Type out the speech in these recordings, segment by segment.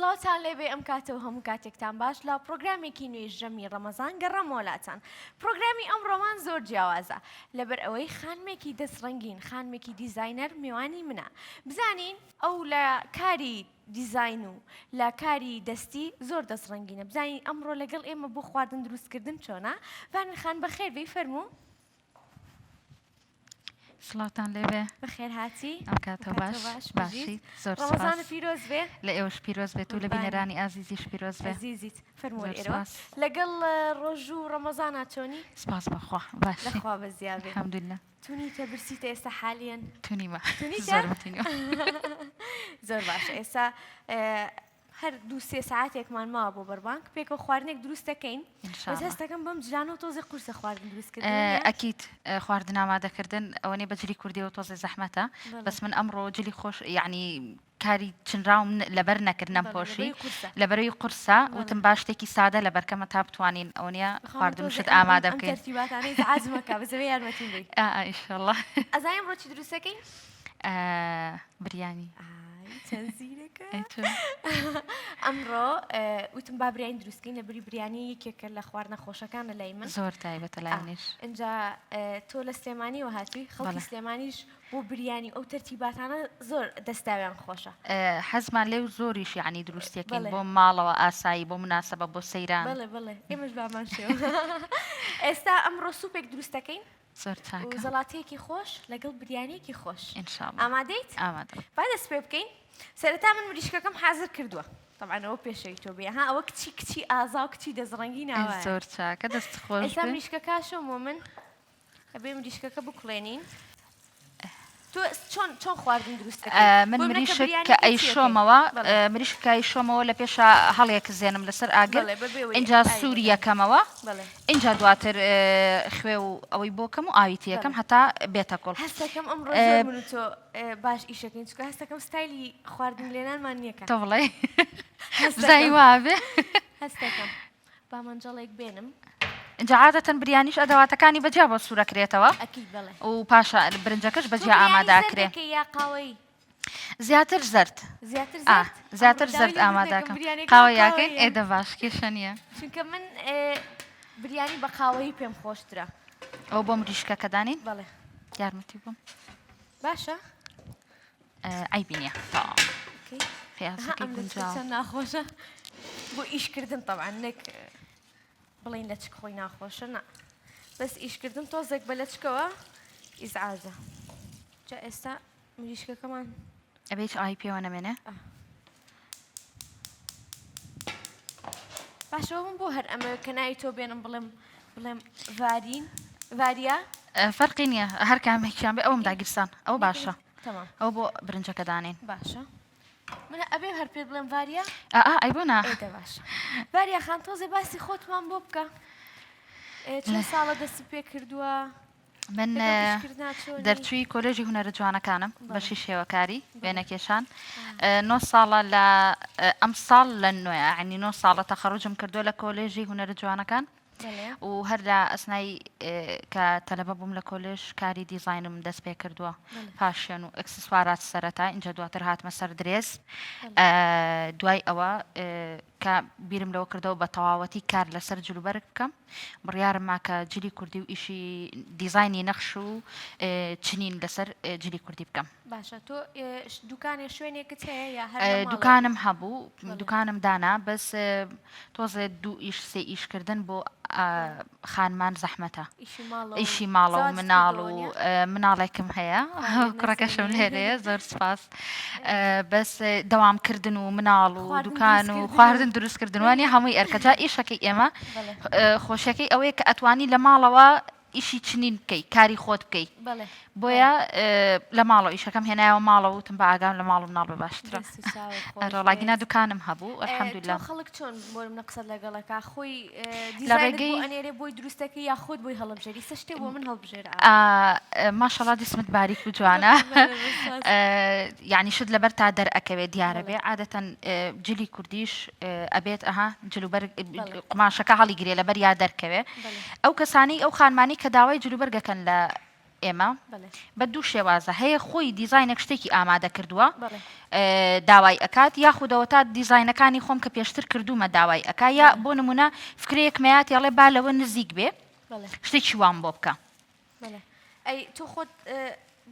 سڵاوتان لێبێ ئەم کاتە و هەموو کاتێکتان باش لە پرۆگرامێکی نوێی ژەمی ڕەمەزان گەڕامەوە لاتان پرۆگرامی ئەمڕۆمان زۆر جیاوازە لەبەر ئەوەی خانمێکی دەست ڕەنگین خانمێکی دیزاینەر میوانی منە بزانین ئەو لە کاری دیزاین و لە کاری دەستی زۆر دەست ڕەنگینە بزانین ئەمڕۆ لەگەڵ ئێمە بۆ خواردن دروستکردن چۆنە ڤارین خان بەخێر بێی فەرموو. سڵاوتان لێبێ. بەخێر هاتی. ئەم کاتە باش باشیت زۆر سپاس. ڕەمەزانت پیرۆز بێ. لە ئێوەش پیرۆز بێت و لە بینەرانی ئازیزیش پیرۆز بێ. ئەزیزیت فەرموو ئێرەوە. لەگەڵ ڕۆژوو ڕەمەزانا چۆنی؟ سپاس بەخوا باشین. لەخوا بەزیا بێ. الحمدللە. تونیتە برسیتە ئێستا حالیەن؟ تونیمە. تونیتە؟ زۆرم تونیوە. زۆر باشە ئێستا هەر دوو سێ سەعاتێکمان ماوە بۆ بەربانگ پێکەوە خواردنێک دروست دەکەین بەس هەستەکەم بەم جلانەوە تۆزێ قورسە خواردن دروستکردن وانیە؟ ئەکید خواردن ئامادەکردن ئەوەنەی بە جلی کوردیەوە تۆزێ زەحمەتە بەس من ئەمڕۆ جلی خۆش یەعنی کاری چنراوم لەبەر نەکرد نەمپۆشی لەبەرەوەی قورسە وتم با شتێکی سادە لەبەرکەمە تا بتوانین ئەوەنیە خواردن و شت ئامادە بکەین تەرتیباتانەی ئیزعاجمەکە بەس ئەبێ یارمەتیم بەی ئیشەڵا ئەزانی ئەمڕۆ چی دروست دەکەین؟ بریانی. ئای چەند زیرەکە. ئەمڕۆ وتم با بریانی دروست کەین لەبری بریانی یەکێکە لە خواردنە خۆشەکانە لای من. زۆر تایبەتە لای منیش. ئینجا تۆ لە سلێمانیەوە هاتووی خەڵکی سلێمانیش بۆ بریانی ئەو تەرتیباتانە زۆر دەستاویان خۆشە. حەزمان لێ و زۆریش یەعنی دروستیەکەین بۆ ماڵەوە ئاسایی بۆ مناسەبە بۆ سەیران. بەڵێ بەڵێ ئێمەش بامان شێوە. ئێستا ئەمڕۆ سوپێک دروست دەکەین. زۆر چاکە. و زەڵاتەیەکی خۆش لەگەڵ بریانیەکی خۆش. ان شاء اللە. ئامادەیت؟ ئامادەم. با دەست پێ بکەین. سەرەتا من مریشکەکەم حازر کردووە. تەبعەن ئەوە پێشەوی تۆ بێ. ها ئەوە کچی کچی ئازا و کچی دەستڕەنگین ئاوایە. زۆر چاکە دەست خۆش ئێستا مریشکەکە شۆمەوە من ئەبێ مریشکەکە بکوڵێنین. تۆ چۆن چۆن خواردن دروست دەکەی؟ من مریشک کە ئەیشۆمەوە مریشک کە ئەیشۆمەوە لە پێشا هەڵیەکزێنم لەسەر ئاگر ئینجا سووری یەکەمەوە ئینجا دواتر خوێ و ئەوەی بۆکەم و ئاوی تێکەم هەتا بێتە کوڵ. هەستەکەم ئەمڕۆ زۆر من و تۆ باش ئیشەکەین چونکە هەستەکەم ستایلی خواردن لێنانمان یەکە. تۆ بڵێی بزانین وابێ. هەستەکەم. با مەنجەڵێک بێنم. ئینجا عادەتەن بریانیش ئەدەواتەکانی بەجیا بۆ سوورەکرێتەوە ئەکید بەڵێ. و پاشان برنجەکەش تۆ بەجیا بریانی ئامادە زەرد ئەکرێ. دەکەی یا قاوەیی؟ زیاتر زەرد. زیاتر ئا زەرد؟ زیاتر ئەمڕۆ داوای زەرد لێبوردنەکەم ئامادەکەم. بریانیەکەمان قاوەیی ئەکەین؟ قاوەییە. ئێ دە باش کێشە نییە. چونکە من ئێ بریانی بە قاوەیی پێم خۆشترە. ئەوە بۆ مریشکەکە دانێین؟ بەڵێ. یارمەتی بۆم. باشە. عەیبی نییە تەواو. قیاسەکەی گونجاوە. چەند ناخۆشە بۆ ئیشکردن تەبعەن نەک بڵین لەچک خۆی ناخۆشە نا بەس ئیشکردن تۆزێک بە لەچکەوە ئیزعاجە جا ئێستا مریشکەکەمان ئەبێ هیچ ئاوی پێوە نەمێنێ باشە من بۆ هەر ئەمە کە ناوی تۆ بێنم بڵێم بڵێم ڤارین ڤاریا فەرقی نییە هەر کامێکیان بێ ئەوم داگیرسان ئەو باشە ئەو بۆ برنجەکە دانێن باشە من ئەبێ هەر پێت بڵێم ڤاریا ئا ئەی بۆ نا دە باشە ڤاریا خان تۆزێ باسی خۆتمان بۆ بکە چەند ساڵە دەست پێ کردووە من دەرچووی کۆلێژی هونەرە جوانەکانم بەشی شێوەکاری وێنەکێشان نۆ ساڵە لە ئەم ساڵ لە نوێ عنی نۆ ساڵە تەخەڕوجم کردووە لە کۆلێژی هونەرە جوانەکان و هەر لە ئەسنای کە تەلەبە بووم لە کۆلێژ کاری دیزاینم دەست پێ کردووە fashion و ئەکسسوارات سەرەتا اینجا دواتر هاتمە سەر درێس دوای ئەوە کە بیرم لەوە کردەوە بە تەواوەتی کار لەسەر جلوبەرگ بکەم، بڕیارم ما کە جلی کوردی و ئیشی دیزاینی نەخش و چنین لەسەر جلی کوردی بکەم. باشە تۆ دوکانێ شوێنێکت هەیە یا هەر لە ماڵەوە؟ دوکانم هەبوو، دوکانم دانا، بەس تۆزێ دوو ئیش سێ ئیش کردن بۆ خانمان زەحمەتە. ئیشی ماڵە و مناڵ و مناڵێکم هەیە کوڕەکەشم لێرەیە زۆر سپاس بەس دەوامکردن و مناڵ و دوکان و خواردن دروستکردن وانی هەمووی ئەرکەجا ئیشەکەی ئێمە خۆشیەکەی ئەوەیە کە ئەتوانی لە ماڵەوە ئیشی چنین بکەی کاری خۆت بکەی. بۆیە لە ماڵەوە ئیشەکەم هێنایەوە ماڵەوە وتم بە ئاگام لە ماڵ و مناڵ بێ باشترە. دەست و چاوت خۆش ئەرەوەڵا گینا بێت. دوکانم هەبوو تۆ الحمدللە. خەڵک چۆن بۆ نمونە قسەت لەگەڵەکا خۆی لە دیزاینت بۆ ڕێگەی ئەنێرێ بۆی دروستەکەی یا خۆت بۆی هەڵەبژێری ئیستا شتێ بۆ من هەڵبژێرە ئاوا. ماشەڵا جسمت باریک و جوانە بەڵێ سوپاس. یانی شت لەبەر تا دەرئەکەوێ دیارە بەڵێ. بێ عادەتەن جلی کوردیش ئەبێت ئەها جلوبەرگ بەڵێ. قوماشەکە هەڵیگرێ لەبەر یا دەرکەوێ بەڵێ. ئەو کەسانەی ئەو خانمانەی کە داوای جلوبەرگەکەن لە ئێمە بە دوو شێوازە هەیە خۆی دیزاینێک شتێکی ئامادە کردووە داوای ئەکات یاخود ئەوەتا دیزاینەکانی خۆم کە پێشتر کردوومە داوای ئەکا یا بۆ نمونە فکرەیەکمەیات ئەڵێ با لەوە نزیک بێ شتێکی وام بۆ بکە. ئەی تۆ خۆت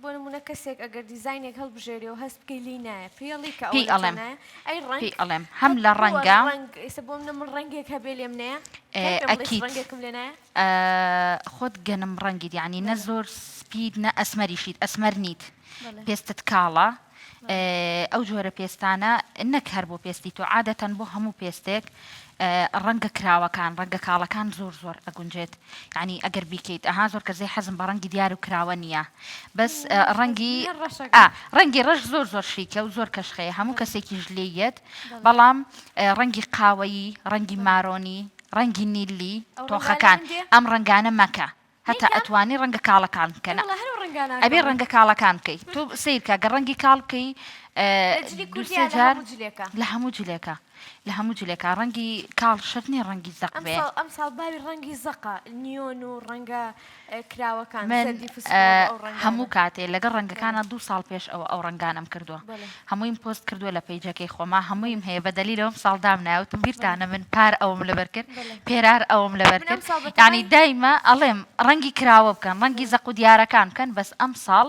بۆ نمونە کەسێک ئەگەر دیزاینێک هەڵبژێرێ و هەست بکەی لێی نایە پێی ئەڵێی کە ئەوە پێی لە تۆ ئەڵێم نایە ئەی ڕەنگ پێی ئەڵێم هەم قەت لە بووە ڕەنگە ڕەنگ ئێستا بۆ منە من ڕەنگێک هەبێ لێم نەیە کای پێم بڵێی ئەکید ڕەنگێکم لێ نایە؟ خۆت گەنم ڕەنگیت یانی نە بەڵێ. زۆر سپیت نە ئەسمەریشیت ئەسمەر نیت بەڵێ. پێستت کاڵە بەڵێ. ئەو جۆرە پێستانە نەک هەر بۆ پێستی تۆ عادەتەن بۆ هەموو پێستێک ڕەنگە کراوەکان ڕەنگە کاڵەکان زۆر زۆر ئەگونجێت یانی ئەگەر بیکەیت ئەها زۆر کەس دەی حەزم بە ڕەنگی دیار و کراوە نییە بەس منیش حەز ڕەنگی من هەر ئا ڕەشەکەم. ڕەنگی ڕەش زۆر زۆر شیکە و زۆر کەشخەیە هەموو بەڵێ. کەسێکیش لێی یەت بەڵێ. بەڵام ڕەنگی قاوەیی ڕەنگی بەڵێ. مارۆنی ڕەنگی نیلی ئەو ڕەنگانە تۆخەکان من دێ؟ ئەم ڕەنگانە مەکە هەتا نەیکەم؟ ئەتوانی ڕەنگە کاڵەکان بکە ئەی نا وەڵا هەر ئەو ڕەنگانە ئەبێ ئەکەم من. ڕەنگە کاڵەکان بکەی تۆ سەیرکە گەر ڕەنگی کاڵ بکەی لە جلی دوو کوردی سێ یا لە جار هەموو جلێکا؟ لە هەموو جلێکا لە هەموو جلێکا ڕەنگی کاڵ شەرت نییە ڕەنگی زەق بێ. ئەمساڵ ئەمساڵ باوی ڕەنگی زەقە نیۆن و ڕەنگە کراوەکان من زەردی فسفۆڕ و ئەو ڕەنگانە. هەموو کاتێ لەگەڵ بەڵێ. ڕەنگەکانا دوو ساڵ پێش ئەوە ئەو ڕەنگانەم کردووە بەڵێ. هەموویم پۆست کردووە لە page ەکەی خۆما بەڵێ. هەموویم هەیە بە دەلیلەوە ئەمساڵ دامنایە وتم بەڵێ. بیرتانە من پار ئەوم لەبەر کرد بەڵێ. پێرار ئەوم لەبەر من کرد ئەمساڵ یانی بەتەمای. دایمە ئەڵێم ڕەنگی کراوە بکەن ڕەنگی بەڵێ. زەق و دیارەکان بکەن بەس ئەمساڵ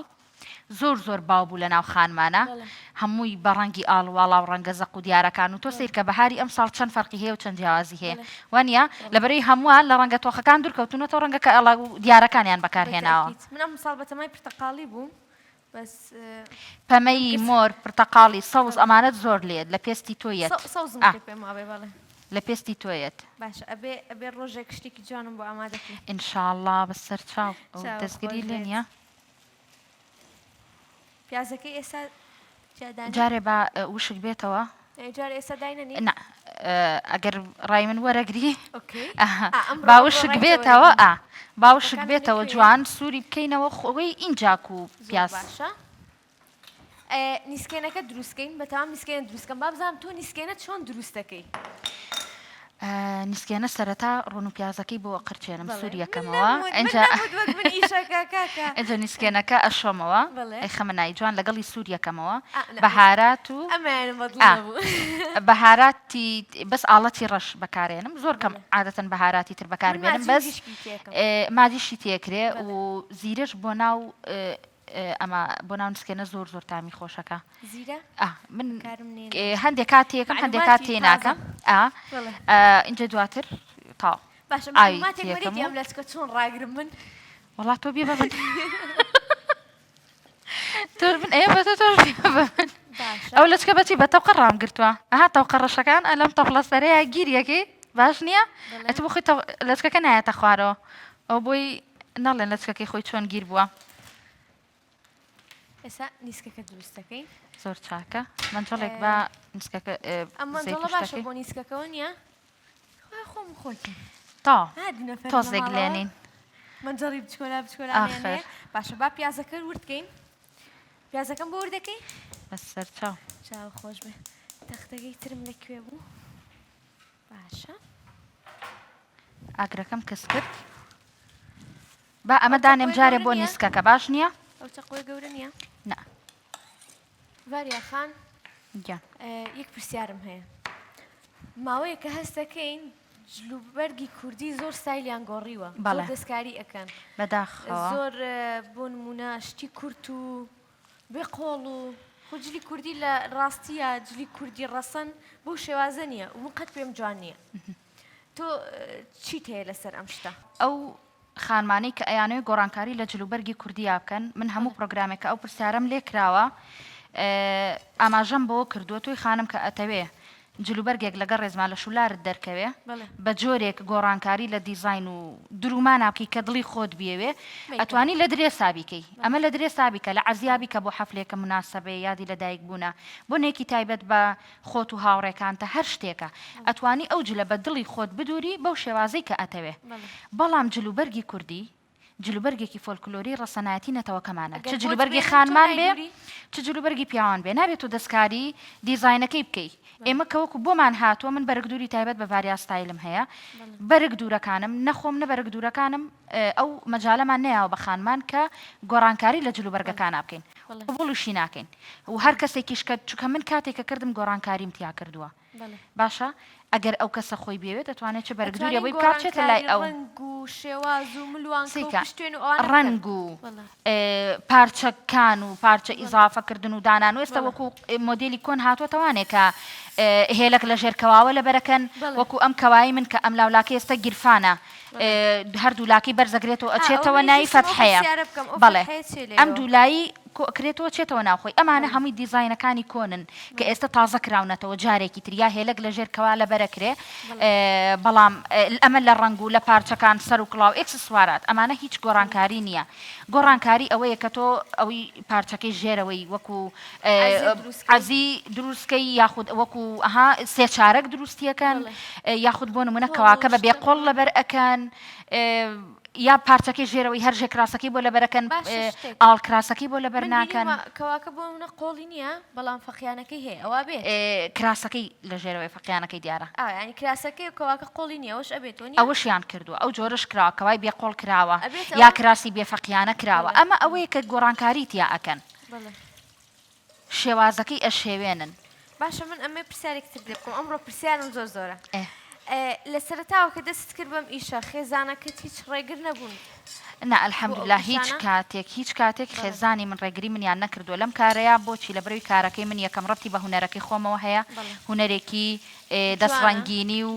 زۆر زۆر باو بوو لەناو خانمانا بەڵێ. هەمووی بە ڕەنگی ئاڵ و واڵا و ڕەنگە زەق و دیارەکان و تۆ بەڵێ. سەیرکە بەهاری ئەمساڵ چەند فەرقی هەیە و چەند جیاوازی هەیە بەڵێ. وانیە؟ بەڵێ. لەبەرئەوەی هەمووان لە ڕەنگە تۆخەکان دوور کەوتوونەتەوە ڕەنگە کە ئاڵ و دیارەکانیان بەکار هێناوە. بەتەئکید من ئەمساڵ بەتەمای پرتەقاڵی بووم بەس پەمەیی، کرد. مۆر، پرتەقاڵی، سەوز بەڵێ. ئەمانەت زۆر لێیەت لە پێستی تۆ یەت. سەوزم ئا. کرد پێم وابێ بەڵێ. لە پێستی تۆ یەت. باشە ئەبێ ئەبێ ڕۆژێک شتێکی جوانم بۆ ئامادە کەی. ان شاءاللە بە سەر چاو. ئەو چاوت دەستگری خۆش لێ بێت. نیە؟ پیازەکەی ئێستا تیا دانێم؟ جارێ با وشک بێتەوە. ئەی جارێ ئێستا داینەنێی؟ نا ئەگەر ڕای من وەرەگری okay ئا ئەمڕۆ با ئەمڕۆ وشک ڕای تۆ بێتەوە وەرەگرم. ئا با وشک دەکانم لە بێتەوە کوێیە؟ جوان سووری بکەینەوە خۆی ئینجاک و زۆر پیاز. باشە نیسکێنەکە دروست کەین بەتەمام نیسکێنە دروست کەم با بزانم تۆ نیسکێنە چۆن دروست دەکەی. نیسکێنە سەرەتا ڕۆن و پیازەکەی بۆ ئەقرچێنم بەڵێ سووری من ئەکەمەوە نەموت من ئینجا نەموت وەک من ئیشەکە کاکە. ئینجا نیسکێنەکە ئەشۆمەوە بەڵێ. ئەیخەمە ناوی جوان لەگەڵی سوور یەکەمەوە ئا نا بەهارات و ئەمەیانم بەدڵ ئا نەبوو. بەهاراتی بەس ئاڵەتی ڕەش بەکارێنم زۆر کەم بەڵێ. عادەتەن بەهاراتی تر بەکار من بێنم ماجی و بەس گیشکی تێکەم. ماجیشی تێکرێ بەڵێ. و زیرەش بۆ ناو ئەمە بۆ ناو نسکێنە زۆر زۆر تامی خۆشەکە. زیرە؟ ئا من بەکارم نێنم. هەندێک کات تێکەم هەندێک کات مەعلوماتی تێ تازە. ناکەم ئا بەڵێ. ئینجا دواتر تاو باشە ئاوی مەعلوماتێک تێکەم مەریدی و ئەم لەچکە چۆن ڕاگرم من؟ وەڵا تۆ بێ بە من تۆ من ئەیە بە تۆ تۆش بێ بە من باشە. ئەو لەچکە بەچی بە تەوقە ڕام گرتووە ئەها تەوقە ڕەشەکان ئەلەم تەپڵە سەرەیە گیریەکەی باش نییە بەڵێ. ئەتو بۆ خۆی لەچکەکە نایەتە خوارەوە ئەو بۆی نەڵێن لەچکەکەی خۆی چۆن گیر بووە. ئێستا نیسکەکە دروست دەکەین. زۆر چاکە مەنجەڵێک با نیسکەکە ئەم زەیت مەنجەڵە باشە و شتەکەی بۆ نیسکەکەوە نییە؟ خوا خۆم خۆتی. تا ها دوو نەفەر لە تۆزێک ماڵەوە لێنین مەنجەڵی بچکۆلا بچکۆلانەیان ئاخر هەیە. باشە با پیازەکە ورد کەین. پیازەکەم بۆ ورد دەکەی؟ بەسەر چاو. چاو خۆش بێ. تەختەکەی ترم لە کوێ بوو؟ باشە. ئاگرەکەم کز کرد. با ئەمە ئەو دانێم چەقۆیە جارێ گەورە بۆ نییە؟ نیسکەکە باش نییە؟ ئەو چەقۆیە گەورە نییە؟ نا. ڤاریا خان گیان. یەک پرسیارم هەیە. ماوەیەکە هەست دەکەین جلوبەرگی کوردی زۆر ستایلیان گۆڕیوە، زۆر بەڵێ. دەستکاری ئەکەن. بەداخەوە. زۆر بۆ نموونە شتی کورت و بێ قۆڵ و خۆ جلی کوردی لە ڕاستییا جلی کوردی ڕەسەن بەو شێوازە نییە و من قەت پێم جوان نییە. تۆ چیت هەیە لەسەر ئەم شتە؟ ئەو خانمانەی کە ئەیانەوێ گۆڕانکاری لە جلوبەرگی کوردیا بکەن، من هەموو پرۆگرامێک کە ئەو پرسیارەم لێ کراوە ئاماژەم بەوە کردووە، تۆی خانم کە ئەتەوێ جلوبەرگێک لەگەڵ ڕێزما لە شولارت دەرکەوێ بە جۆرێک گۆڕانکاری لە دیزاین و درومانا بکەی کە دڵی خۆت بیەوێ ئەتوانی لە درێسا بیکەی ئەمە لە درێسا بیکە لە عەزیا بیکە بۆ حەفلێکە موناسەبەیە یادی لە دایک بوونە بۆنێکی تایبەت بە خۆت و هاوڕێکانتە هەر شتێکە ئەتوانی ئەو جلە بە دڵی خۆت بدووری بەو شێوازەی کە ئەتەوێ بەڵام جلوبەرگی کوردی جلوبەرگێکی فۆلکلۆری ڕەسەنایەتی نەتەوەکەمانە، چ ئەگەر بۆت جلوبەرگی بێنم تۆ خانمان بێ نایدوری؟ چ جلوبەرگی پیاوان بێ، نابێ تۆ دەستکاری دیزاینەکەی بکەی. ئێمە کە وەکو بۆمان هاتووە، من بەرگدووری تایبەت بە ڤاریا ستایلم هەیە، بەرگدوورەکانم، نە خۆم نە بەرگدوورەکانم ئەو مەجالەمان نەیاوە بە خانمان کە گۆڕانکاری لە جلوبەرگەکانا بکەین، قبوڵیشی ناکەین و هەر کەسێکیش کە، چونکە من کاتێک کە کردم گۆڕانکاریم تیا کردووە. باشە ئەگەر ئەو کەسە خۆی بیەوێت دەتوانێت چ بەرگ دوورێ ئەتوانین بۆی بکا بچێتە لای گۆڕانکاری ئەو. ڕەنگ و شێواز و ملوانکە و سیکە پشتێن و ئەوانە بکەن. ڕەنگ و پارچەکان و پارچە ئیزافە کردن و دانان و ئێستا وەکو مۆدێلی کۆن هاتووەتەوانێ کە هێلەک لە ژێر کەواوە لەبەرەکەن وەکو ئەم کەوای من کە ئەم لاولاکەی ئێستا گیرفانە هەردوو لاکەی بەرزەگرێتەوە ئەچێتەوە ناوی فەتحەیە بەڵێ ئەم دوو لایی کۆ ئەکرێتەوە چێتەوە ناو خۆی ئەمانە هەمووی دیزاینەکانی کۆنن کە ئێستا تازە کراونەتەوە جارێکی تر یا هێلەک لە ژێر کەوا لەبەر ئەکرێ بەڵام ئەمە لە ڕەنگ و لە پارچەکان سەر و کڵاو ئێکسسوارات ئەمانە هیچ گۆڕانکاری نییە گۆڕانکاری ئەوەیە کە تۆ ئەوی پارچەکەی ژێرەوەی وەکو عەزی دروستکەی یاخود وەکو ئەها سێ چارەک دروستیەکەن یاخود بۆ نمونە کەواکە بە بێ قۆڵ لەبەر ئەکەن یا پارچەکەی ژێرەوەی هەر ژێکراسەکەی بۆ لەبەرەکەن ئاڵ کراسەکەی بۆ لەبەر ناکەن. کەواکە بۆ منە قۆڵی نییە بەڵام فەقیانەکەی هەیە ئەوە بێت کراسەکەی لە ژێرەوەی فەقیانەکەی دیارە ینی کراسەکەی و کەواکە قۆڵی نییە ئەوش ئەبێت وە نییە؟ ئەوەشیان کردووە ئەو جۆرەش کراوە کەوای بێ قۆڵ کراوە یا کراسی بێ فەقیانە کراوە ئەمە ئەوەیە کە گۆڕانکاری تیا ئەکەن شێوازەکەی ئەشێوێنن. باشە من ئەمەوێ پرسیارێک تر لێ بکەم ئەمڕۆ پرسیارم زۆر زۆرە لە سەرەتاوە کە دەستت کرد بەم ئیشە خێزانەکەت هیچ ڕێگر نەبوون؟ نا الحمدللە هیچ کاتێک هیچ کاتێک خێزانی من ڕێگری منیان نەکردووە لەم کارەیا بۆچی لەبەرئەوەی کارەکەی من یەکەم ڕەبتی بە هونەرەکەی خۆمەوە هەیە هونەرێکی دەست ڕەنگینی و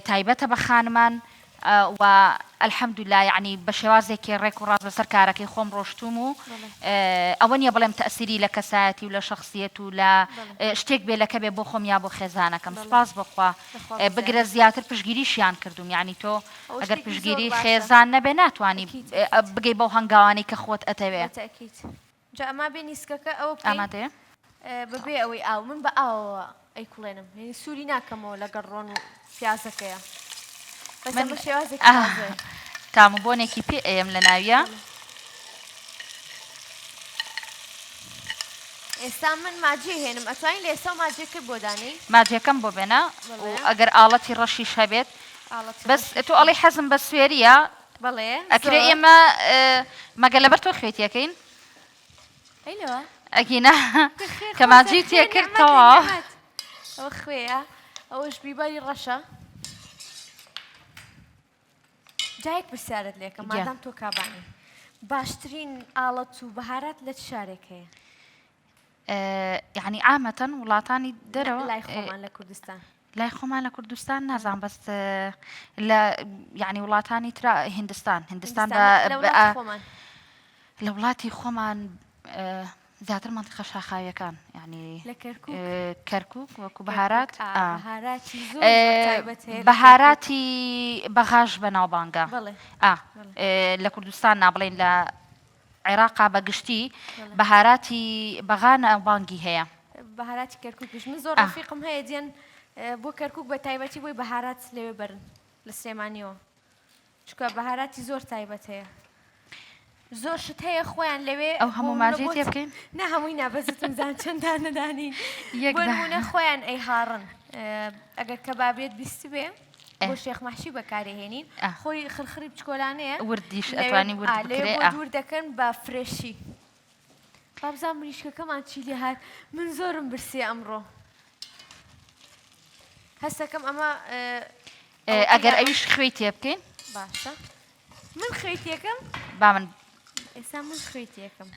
تایبەتە بە خانمان و الحمدللە یەعنی بە شێوازێکی ڕێک و ڕاست لەسەر کارەکەی خۆم ڕۆشتووم و ئەوە نییە بڵێم تەئسیری لە کەسایەتی و لە شەخسیەت و لە شتێک بێ لەکە بێ بۆ خۆم یا بۆ خێزانەکەم سوپاس بۆ خوا بگرە زیاتر پشتگیریشیان کردووم یەعنی تۆ ئەگەر پشتگیری خێزان نەبێ ناتوانی بگەی بەو هەنگاوانەی کە خۆت ئەتەوێ. جا ئەما بێ نیسکەکە ئەوە بکەین ئامادەیە؟ بەبێ ئەوەی ئاو من بە ئاوەوە ئەیکوڵێنم یعنی سووری ناکەمەوە لەگەڵ ڕۆن و پیازەکەیە بەس من ئەمە شێوازێکی ئاه تازەیە تام و بۆنێکی پێ ئەیەم لە ناویا. ئێستا من ماجێ هێنم ئەتوانی لە ئێستا ماجێکە بۆ دانێی ماجێکەم بۆ بێنە و بەڵێ ئەگەر ئاڵەتی ڕەشیش هەبێت ئاڵەتی بەس ڕەشیش تۆ ئەڵێی حەزم بە سوێرییە بەڵێ ئەکرێ زۆر. ئێمە مەگەر لەبەر تۆ خوێتیەکەین؟ ئەی لەوە؟ ئەگینا کە خوێ کە خۆشە ماجی خوێ تێ کرد نیعمەتە تەواو. نیعمەت ئەوە خوێیە ئەوەش بیبەری ڕەشە جا یەک پرسیارت لێکەم گیان. مادام تۆ کابانی باشترین ئاڵەت و بەهارات لە چ شارێک هەیە؟ یەعنی عامەتەن وڵاتانی نا دەرەوە لای خۆمان لە کوردستان. لای خۆمان لە کوردستان نازانم بەس لە یعنی وڵاتانی ترا هندستان هندستان هندستان نا لە وڵاتی خۆمان. لە وڵاتی خۆمان زیاتر مەنتیقە شاخاویەکان یعنی لە کەرکوک کەرکوک وەکو کەرکوک بەهارات ئا ئا بەهاراتی زۆر زۆر تایبەت هەیە لە کەرکوک. بەهاراتی بەغاش بەناوبانگە بەڵێ ئا بەڵێ. لە کوردستان نا بڵێین لە عێراقا بە گشتی بەهاراتی بەغا ناوبانگی هەیە. بەهاراتی کەرکوکیش من زۆر ڕەفیقم هەیە دێن بۆ کەرکوک بە تایبەتی بۆی بەهارات لەوێ بەرن لە سلێمانیەوە چونکە بەهاراتی زۆر تایبەت هەیە زۆر شت هەیە خۆیان لەوێ ئەو هەموو ماجی تێ بکەین نا هەمووی نا بەزتم زان چەند دانە دانین بۆ نمونە خۆیان ئەیهاڕن ئەگەر کەبابێت بیستبێ بۆ شێخ مەحشی بەکارێهێنین خۆی خرخری بچکۆلانەیە وردیش ئەتوانی ورد بکرێ لێ بۆ دوور دەکەن بە fresh ی بابزان مریشکەکەمان چی لێ هات من زۆرم برسیە ئەمڕۆ هەستەکەم ئەمە ئەگەر ئەویش خوێی تێ بکەین باشە من خوێی تێکەم با من ئێستا من خوێی تێکەم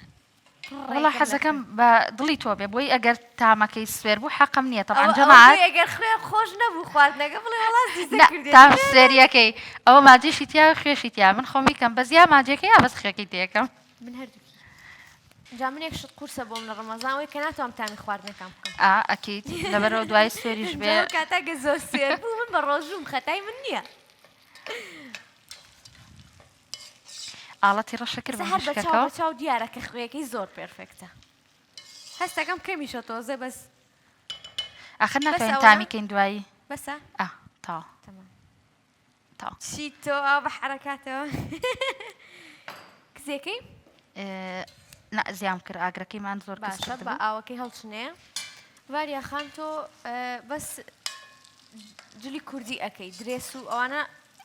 وەڵا حەزەکەم بە دڵی تۆ بێ بۆی ئەگەر تامەکەی سوێر بوو حەقم نییە تەبعەن جەماعەت ئەگەر خوێ خۆش نەبوو خواردنەکە بڵێ وەڵا زیزە نا کردێ تام سوێریەکەی ئەوە ماجیشی تیا و خوێشی تیا من خۆم یکەم بەس یا ماجیەکە یا بەس خوێکەی تێکەم من هەردووکی. جا من یەک شت قورسە بۆم لە ڕەمەزان ئەوەی کە ناتوانم تامی خواردنەکان بکەم. ئا ئەکید لەبەرئەوە دوایی سوێریش جا بێ. ئەو کاتە گە زۆر سوێر بوو من بە ڕۆژووم خەتای من نییە. ئاڵەتی ڕەشە کرد ئێستا بە هەر بە چاو مشکەکەوە. بە چاو دیارە کە خوێیەکەی زۆر perfect ە. هەستەکەم کەمیشە تۆزێ بەس. ئاخر بەسە ناتوانین ئەوەنە؟ تامی کەین دوایی. بەسە؟ ئا تەواو. تەمام. تەواو. چی تۆ ئاوا بە حەرەکاتەوە کزێکەی؟ نا زیام کرد ئاگرەکەیمان زۆر کز باشە با کردبوو. ئاوەکەی هەڵچنێ. ڤاریا خان تۆ بەس جلی کوردی ئەکەی درێس و ئەوانە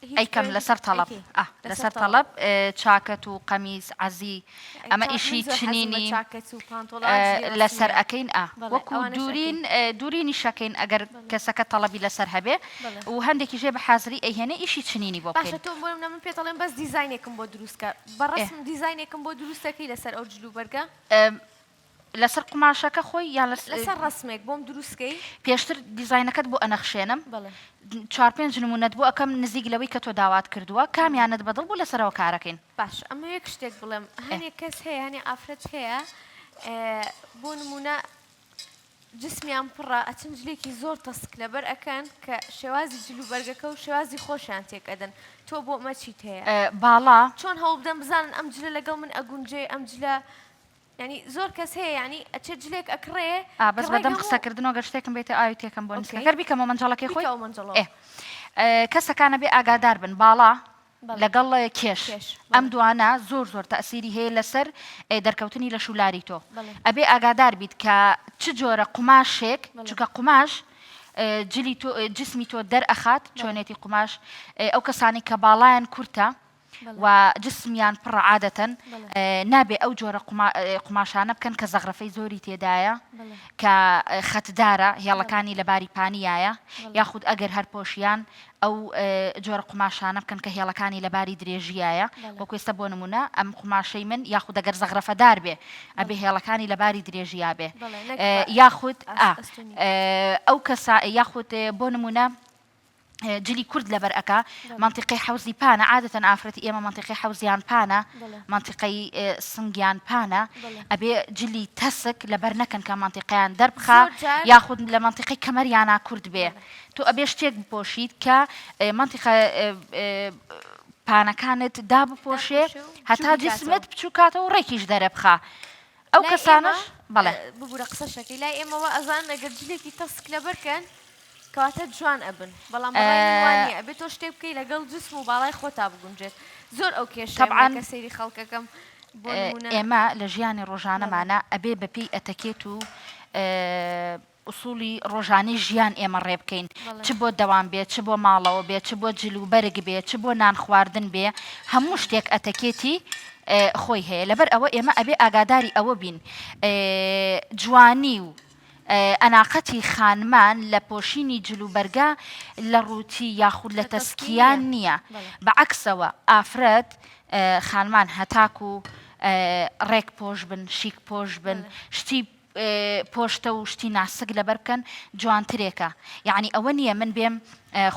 هیچ ئەیکەم پەیوەندی لەسەر تەڵەب ئەیکەی ئا لەسەر لەسەر تەڵەب تەڵەب چاکەت و قەمیس عەزی ئەی ئەمە چا من ئیشی زۆر حەزم بە چنینی چاکەت و پانتۆڵان جلی لەسەر ڕەسمیە ئەکەین ئا بەڵێ وەکو ئەوانەش ئەکەی دوورین دوورینیش ئەکەین ئەگەر بەڵێ کەسەکە تەڵەبی لەسەر هەبێ بەڵێ و هەندێکیش هەیە بە حازری ئەیهێنێ ئیشی چنینی بۆ باشە بکەین. تۆ بۆ نمونە من پێت ئەڵێم بەس دیزاینێکم بۆ دروست کە بە ئێ. ڕەسم دیزاینێکم بۆ دروست ئەکەی لەسەر ئەو جل و بەرگە؟ لەسەر قوماشەکە خۆی یان لەس. لەسەر ڕەسمێک بۆم دروست کەی؟ پێشتر دیزاینەکەت بۆ ئەنەخشێنم بەڵێ. چوار پێنج نمونەت بۆ ئەکەم نزیک لەوەی کە تۆ داوات کردووە بەڵێ. کامیانت بەدڵ بوو لەسەرەوە کارەکەین. باشە ئەمەوێ یەک شتێک بڵێم ئێ. هەنێک کەس هەیە هەنێ ئافرەت هەیە بۆ نمونە جسمیان پڕە ئەچن جلێکی زۆر تەسک لەبەر ئەکەن کە شێوازی جل و بەرگەکە و شێوازی خۆشیان تێک ئەدەن تۆ بۆ ئەمە چیت هەیە؟ باڵا. چۆن هەوڵ بدەن بزانن ئەم جلە لەگەڵ من ئەگونجێ ئەم جلە یانی زۆر کەس هەیە یانی ئەچێ جلێک ئەکڕێ ئا کە بەس ڕێک بەدەم هەموو قسەکردنەوە گەر شتێکم بێتێ ئاوی تێکەم بۆ okay نسکە گەر بیکەمەوە مەنجەڵەکەی خۆی بیکەوە مەنجەڵەوە ئێ کەسەکان ئەبێ ئاگادار بن باڵا بەڵێ لەگەڵ کێش کێش ئەم بەڵێ دوانە زۆر زۆر تەئسیری هەیە لەسەر دەرکەوتنی لەش و لاری تۆ بەڵێ ئەبێ ئاگادار بیت کە چ جۆرە قوماشێک بەڵێ چونکە قوماش جلی تۆ جسمی تۆ دەرئەخات بەڵێ چۆنێتی قوماش ئەو کەسانەی کە باڵایان کورتە بەڵێ. و جسمیان پڕە عادەتەن بەڵێ. نابێ ئەو جۆرە قوما قوماشانە بکەن کە زەغرەفەی زۆری تێدایە بەڵێ. کە خەتدارە بەڵێ. هێڵەکانی لە باری پانیایە بەڵێ. یاخود ئەگەر هەر پۆشیان ئەو جۆرە قوماشانە بکەن کە هێڵەکانی لە باری درێژیایە بەڵێ. وەکو ئێستا بۆ نموونە ئەم قوماشەی من یاخود ئەگەر زەغرەفەدار بێ ئەبێ بەڵێ. هێڵەکانی لە باری درێژیا بێ بەڵێ نەک بە یاخود ئاس ئا ئەستوونی. ئەو کەسە یاخود بۆ نموونە جلی کورد لەبەر ئەکا مەنتیقەی حەوزی پانە عادەتەن ئافرەتی ئێمە مەنتیقەی حەوزیان پانە مەنتیقەی سنگیان پانە ئەبێ جلی تەسک لەبەر نەکەن کە مەنتیقەیان دەربخا یاخود لە مەنتیقەی کەمەریانا کورد بێ تۆ ئەبێ شتێک بپۆشیت کە مەنتیقە پانەکانت دابپۆشێ هەتا جسمت بچووکاتەوە و ڕێکیش دەرەبخا ئەو لای ئێمە کەسانەش بەڵێ. ببورە قسەشەکەی لای ئێمە وا ئەزانن ئەگەر جلێکی تەسک لەبەر کەن کەواتە جوان ئەبن بەڵام بەڕای من وا نییە ئەبێ تۆ شتێک بکەی لەگەڵ جسم و باڵای خۆتا بگونجێت زۆر ئەو کێشەیەم تەبعەن هەیە کە سەیری خەڵکەکەم بۆ نمونە ئێمە لە ژیانی بەڵێ. ڕۆژانەمانا ئەبێ بەپێی ئەتەکێت و ئوسوڵی ڕۆژانەی ژیان ئێمە ڕێ بکەین بەڵێ. چ بۆ دەوام بێ چ بۆ ماڵەوە بێ چ بۆ جل و بەرگ بێ چ بۆ نان خواردن بێ هەموو شتێک ئەتەکێتی خۆی هەیە لەبەر ئەوە ئێمە ئەبێ ئاگاداری ئەوە بین جوانی و ئەناقەتی خانمان لە پۆشینی جل و بەرگا لە ڕووتی یاخود لە لە تەسکی تەسکیان نییە نییە بەڵێ. بە عەکسەوە ئافرەت خانمان هەتاکو ڕێک پۆش بن شیک پۆش بن بەڵێ. شتی پۆشتە و شتی ناسک لەبەر بکەن جوانترێکە یەعنی ئەوە نییە من بێم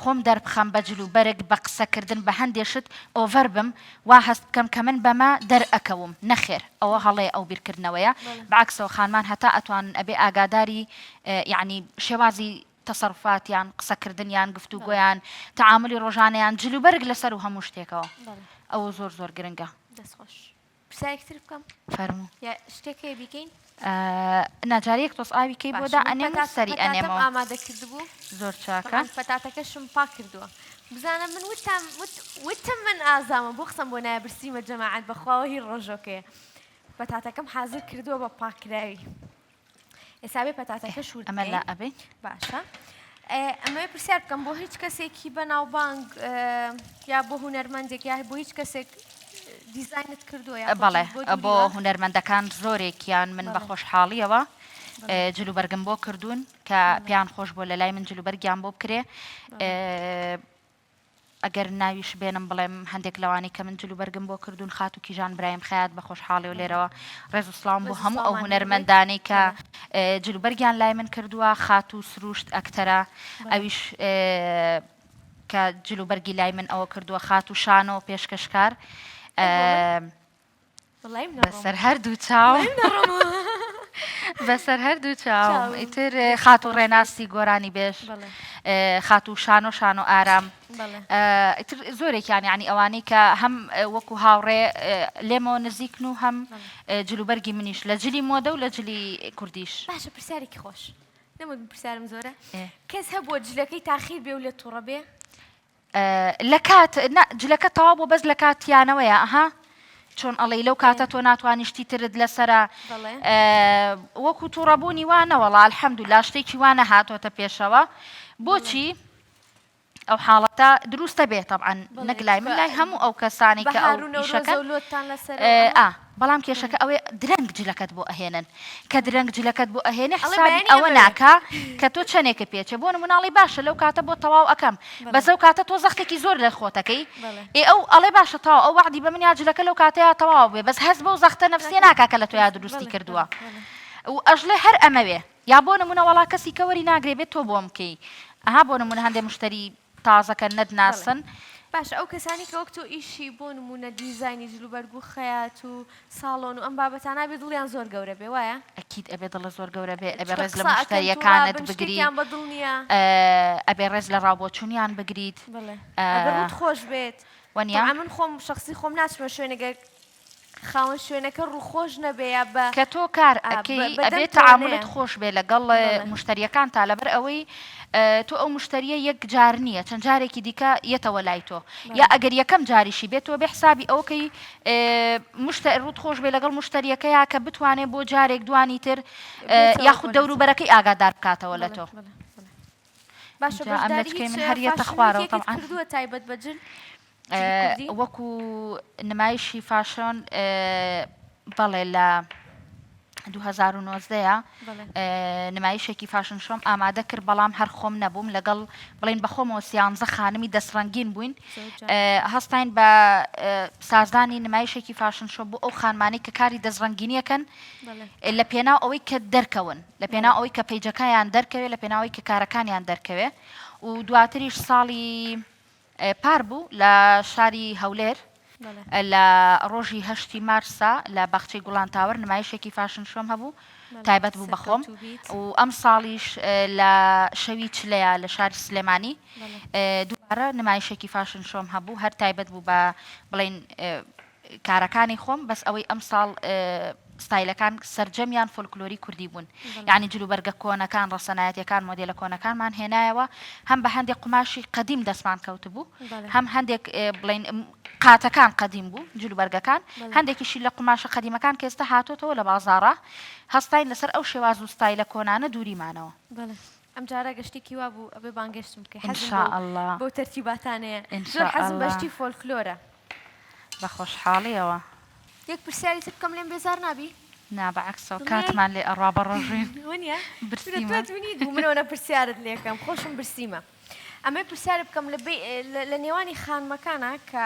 خۆم دەربخەم بە جل و بەرگ بە قسە کردن بە هەندێ شت ئۆڤەر بم وا هەست بکەم کە من بەمە دەرئەکەوم نەخێر ئەوە هەڵەیە ئەو بیرکردنەوەیە بە عەکسەوە خانمان هەتا ئەتوانن ئەبێ ئاگاداری یەعنی شێوازی تەسەروفاتیان قسەکردنیان گفتوگۆیان تەعامولی ڕۆژانەیان جل و بەرگ لەسەر و هەموو شتێکەوە ئەوە زۆر زۆر گرنگە. دەست خۆش. پرسیارێکی تر بکەم؟ فەرموو. یا شتێک هەیە بیکەین؟ نا جارێ یەک تۆز ئاوی کەی بۆ باشە دا من ئەنێم و پەتات سەری پەتاتەم ئەنێمەوە. ئامادە کردبوو. زۆر چاکە. تەبعەن پەتاتەکەشم پاک کردووە. بزانە من وتم وت وتم من ئازامە بۆ قسەم بۆ نایە برسیمە جەماعەت بەخواوە هی ڕۆژۆکەیە. پەتاتەکەم حازر کردووە بە پاککراوی. ئێستا بێ پەتاتەکەش ورد ئەمە لا بکەین. ئەبەین. باشە. ئەمەوێ پرسیار بکەم بۆ هیچ کەسێکی بەناوبانگ یا بۆ هونەرمەندێک یا بۆ هیچ کەسێک دیزاینت کردووە یا بەڵێ بۆ بۆ دووریوە؟ هونەرمەندەکان زۆرێکیان من بە بەڵێ. خۆشحاڵیەوە بەڵێ. جلوبەرگم بۆ کردوون کە بەڵێ. پێیان خۆش بووە لە لای من جلوبەرگیان بۆ بکرێ. بەڵێ. ئەگەر ناویش بێنم بڵێم هەندێک لەوانەی کە من جلوبەرگم بۆ کردوون خاتوو کیژان برایم خەیات بە خۆشحاڵی و لێرەوە ڕێز و سڵاوم بۆ ڕێز و هەموو ئەو سڵاومان هەبێت. هونەرمەندانەی کە بەڵێ. جلوبەرگیان لای من کردووە خاتوو سروشت ئەکتەرە بەڵێ. ئەویش کە جلوبەرگی لای من ئەوە کردووە خاتوو شانۆ پێشکەشکار ئەی بۆ من؟ وەڵای من ئەڕۆم. بەسەر هەردوو چاوم. وەڵای من ئەڕۆم. بەسەر هەردوو چاوم. چاوم. ئیتر دەست خاتوو خۆش بێت. ڕێناسی گۆرانی بێژ. بەڵێ. خاتوو شانۆ شانۆ ئارام. بەڵێ. ئیتر زۆرێکیان یانی ئەوانەی کە هەم وەکوو هاوڕێ لێمەوە نزیکن و هەم جلوبەرگی منیش لە جلی مۆدە و لە جلی کوردیش. باشە پرسیارێکی خۆش. نەموت من پرسیارم زۆرە. کەس هەبووە جلەکەی تاخیر بێ و لێت توڕە بێ؟ لە کات نا جلەکە تەواو بووە بەس لە کاتیانەوەیە ئەها چۆن ئەڵێی لەو کاتە تۆ ناتوانی شتی ترت لەسەرە وەکو تووڕەبوونی وا نەوەڵا الحەمدللا شتێکی وا نەهاتۆتە پێشەوە بۆچی ئەو حاڵەتە دروستە بێ تەبعەن نەک لای من لای هەموو ئەو کەسانی کە ئەو ئیشەکەن ئا بەڵام کێشەکە ئەوەیە درەنگ جلەکەت بۆ ئەهێنن کە درەنگ جلەکەت بۆ ئەهێنێ حسابی ئەوە ناکا کە تۆ چەنێکە پێچێ بۆ نمونە ئەڵێی باشە لەو کاتە بۆ تەواو ئەکەم بەس ئەو کاتە تۆ زەختێکی زۆر لە خۆتەکەی ئێ ئەو ئەڵێ باشە تەواو ئەو وەعدی بە من یا جلەکە لەو کاتەیا تەواو بێ بەس هەست بەو زەختە نەفسیە ناکا کە لە تۆیا دروستی کردووە و ئەژڵێ هەر ئەمەوێ یا بۆ نمونە وەڵا کەسی کە وەری ناگرێ بێ تۆ بۆم کەی ئەها بۆ نمونە هەندێ مشتەری تازە کە نەتناسن. باشە ئەو کەسانەی کە وەک تۆ ئیشی بۆ نموونە دیزاینی جلوبەرگ و خەیات و ساڵۆن و ئەم بابەتانە ئەبێ دڵیان زۆر گەورە بێ وایە؟ ئەکید ئەبێ دڵت زۆر گەورە بێ ئەبێ چونکە ڕێز لە قسە ئەکەن توڕە مشتەریەکانت ئەبن بگری شتێکیان بە دڵ نییە. ئەبێ ڕێز لە ڕاوبۆچوونیان بگریت. بەڵێ ئەبێ ڕووت خۆش بێت. وەنیە؟ تەبعەن من خۆم شەخسی خۆم ناچمە شوێنێک گەر خاوەن شوێنەکە ڕووخۆش نەبێ یا بە کە تۆ کار ئا ئەکەی بە ئەبێ دەمتەوە تەعامولت نەیە. خۆش بێ لەگەڵ بەڵێ. مشتەریەکانتا لەبەر ئەوەی تۆ ئەو مشتەریە یەک جار نییە چەند جارێکی دیکە یەتەوە لای تۆ یا بەڵێ. ئەگەر یەکەم جاریشی بێت تۆ بێ حسابی ئەوە کەی مشتە ڕووت خۆش بێ لەگەڵ مشتەریەکەیا کە بتوانێ بۆ جارێک دوانی تر بێتەوە یاخود بۆ لاتۆ. دەوروبەرەکەی ئاگادار بکاتەوە لە بەڵێ تۆ. بەڵێ بەڵێ. باشە جا ئەم بەشداری لەچکەی هیچ من هەر یەتە فاشن خوارەوە ویکێکت تەبعەن. کردووە تایبەت بە جل؟ جلی کوردی؟ وەکو نمایشی فاشۆن بەڵێ لە 2019 ە نمایشێکی fashion show م ئامادە کرد بەڵام هەر خۆم نەبووم لەگەڵ بڵین بەخۆمەوە سیانزە خانمی دەستڕەنگین بووین هەستاین بە سازدانی نمایشێکی fashion show بۆ ئەو خانمانەی کە کاری دەستڕەنگینیەکەن لە پێناو ئەوەی کە دەرکەون لە پێناو ئەوەی کە page ەکەیان دەرکەوێت لە پێناوەی کە کارەکانیان دەرکەوێ و دواتریش ساڵی پار بوو لە شاری هەولێر لە ڕۆژی هەشتی مارسا لە باخچەی گوڵان تاوەر نمایشێکی fashion show م هەبوو تایبەت بوو بەخۆم و ئەم ساڵیش لە شەوی چلەیە لە شاری سلێمانی دووبارە نمایشێکی fashion show م هەبوو هەر تایبەت بوو بە بڵین کارەکانی خۆم بەس ئەوەی ئەمساڵ ستایلەکان سەرجەمیان فۆلکلۆری کوردی بوون یانی جلوبەرگە کۆنەکان ڕەسەنایەتیەکان مۆدێلە کۆنەکانمان هێنایەوە هەم بە هەندێک قوماشی قەدیم دەستمان کەوتبوو هەم هەندێک بڵین قاتەکان قەدیم بوو جلوبەرگەکان هەندێکیشی لە قوماشە قەدیمەکان کە ئێستا هاتۆتەوە لە بازاڕا هەستاین لەسەر ئەو شێواز و ستایلە کۆنانە دووریمانەوە. ئەم جارە گە شتێکی وا بوو ئەبێ بانگێشتم بکەی ان حەزم شاء بەو اللە بەو تەرتیباتانەیە ان زۆر شاء حەزم بە اللە شتی فۆلکلۆرە. بە خۆشحاڵیەوە. یەک پرسیاری تر بکەم لێم بێزار نابی؟ نا بە عەکسەوە دڵنیای؟ کاتمان لێ ئەڕوا بە ڕۆژوین وەنیە؟ کورە تۆ برسیمە. دونیت بوو من ئەوەنە پرسیارت لێکەم خۆشم برسیمە ئەمەی پرسیارت بکەم لە بەی لە نێوانی خانمەکانا کە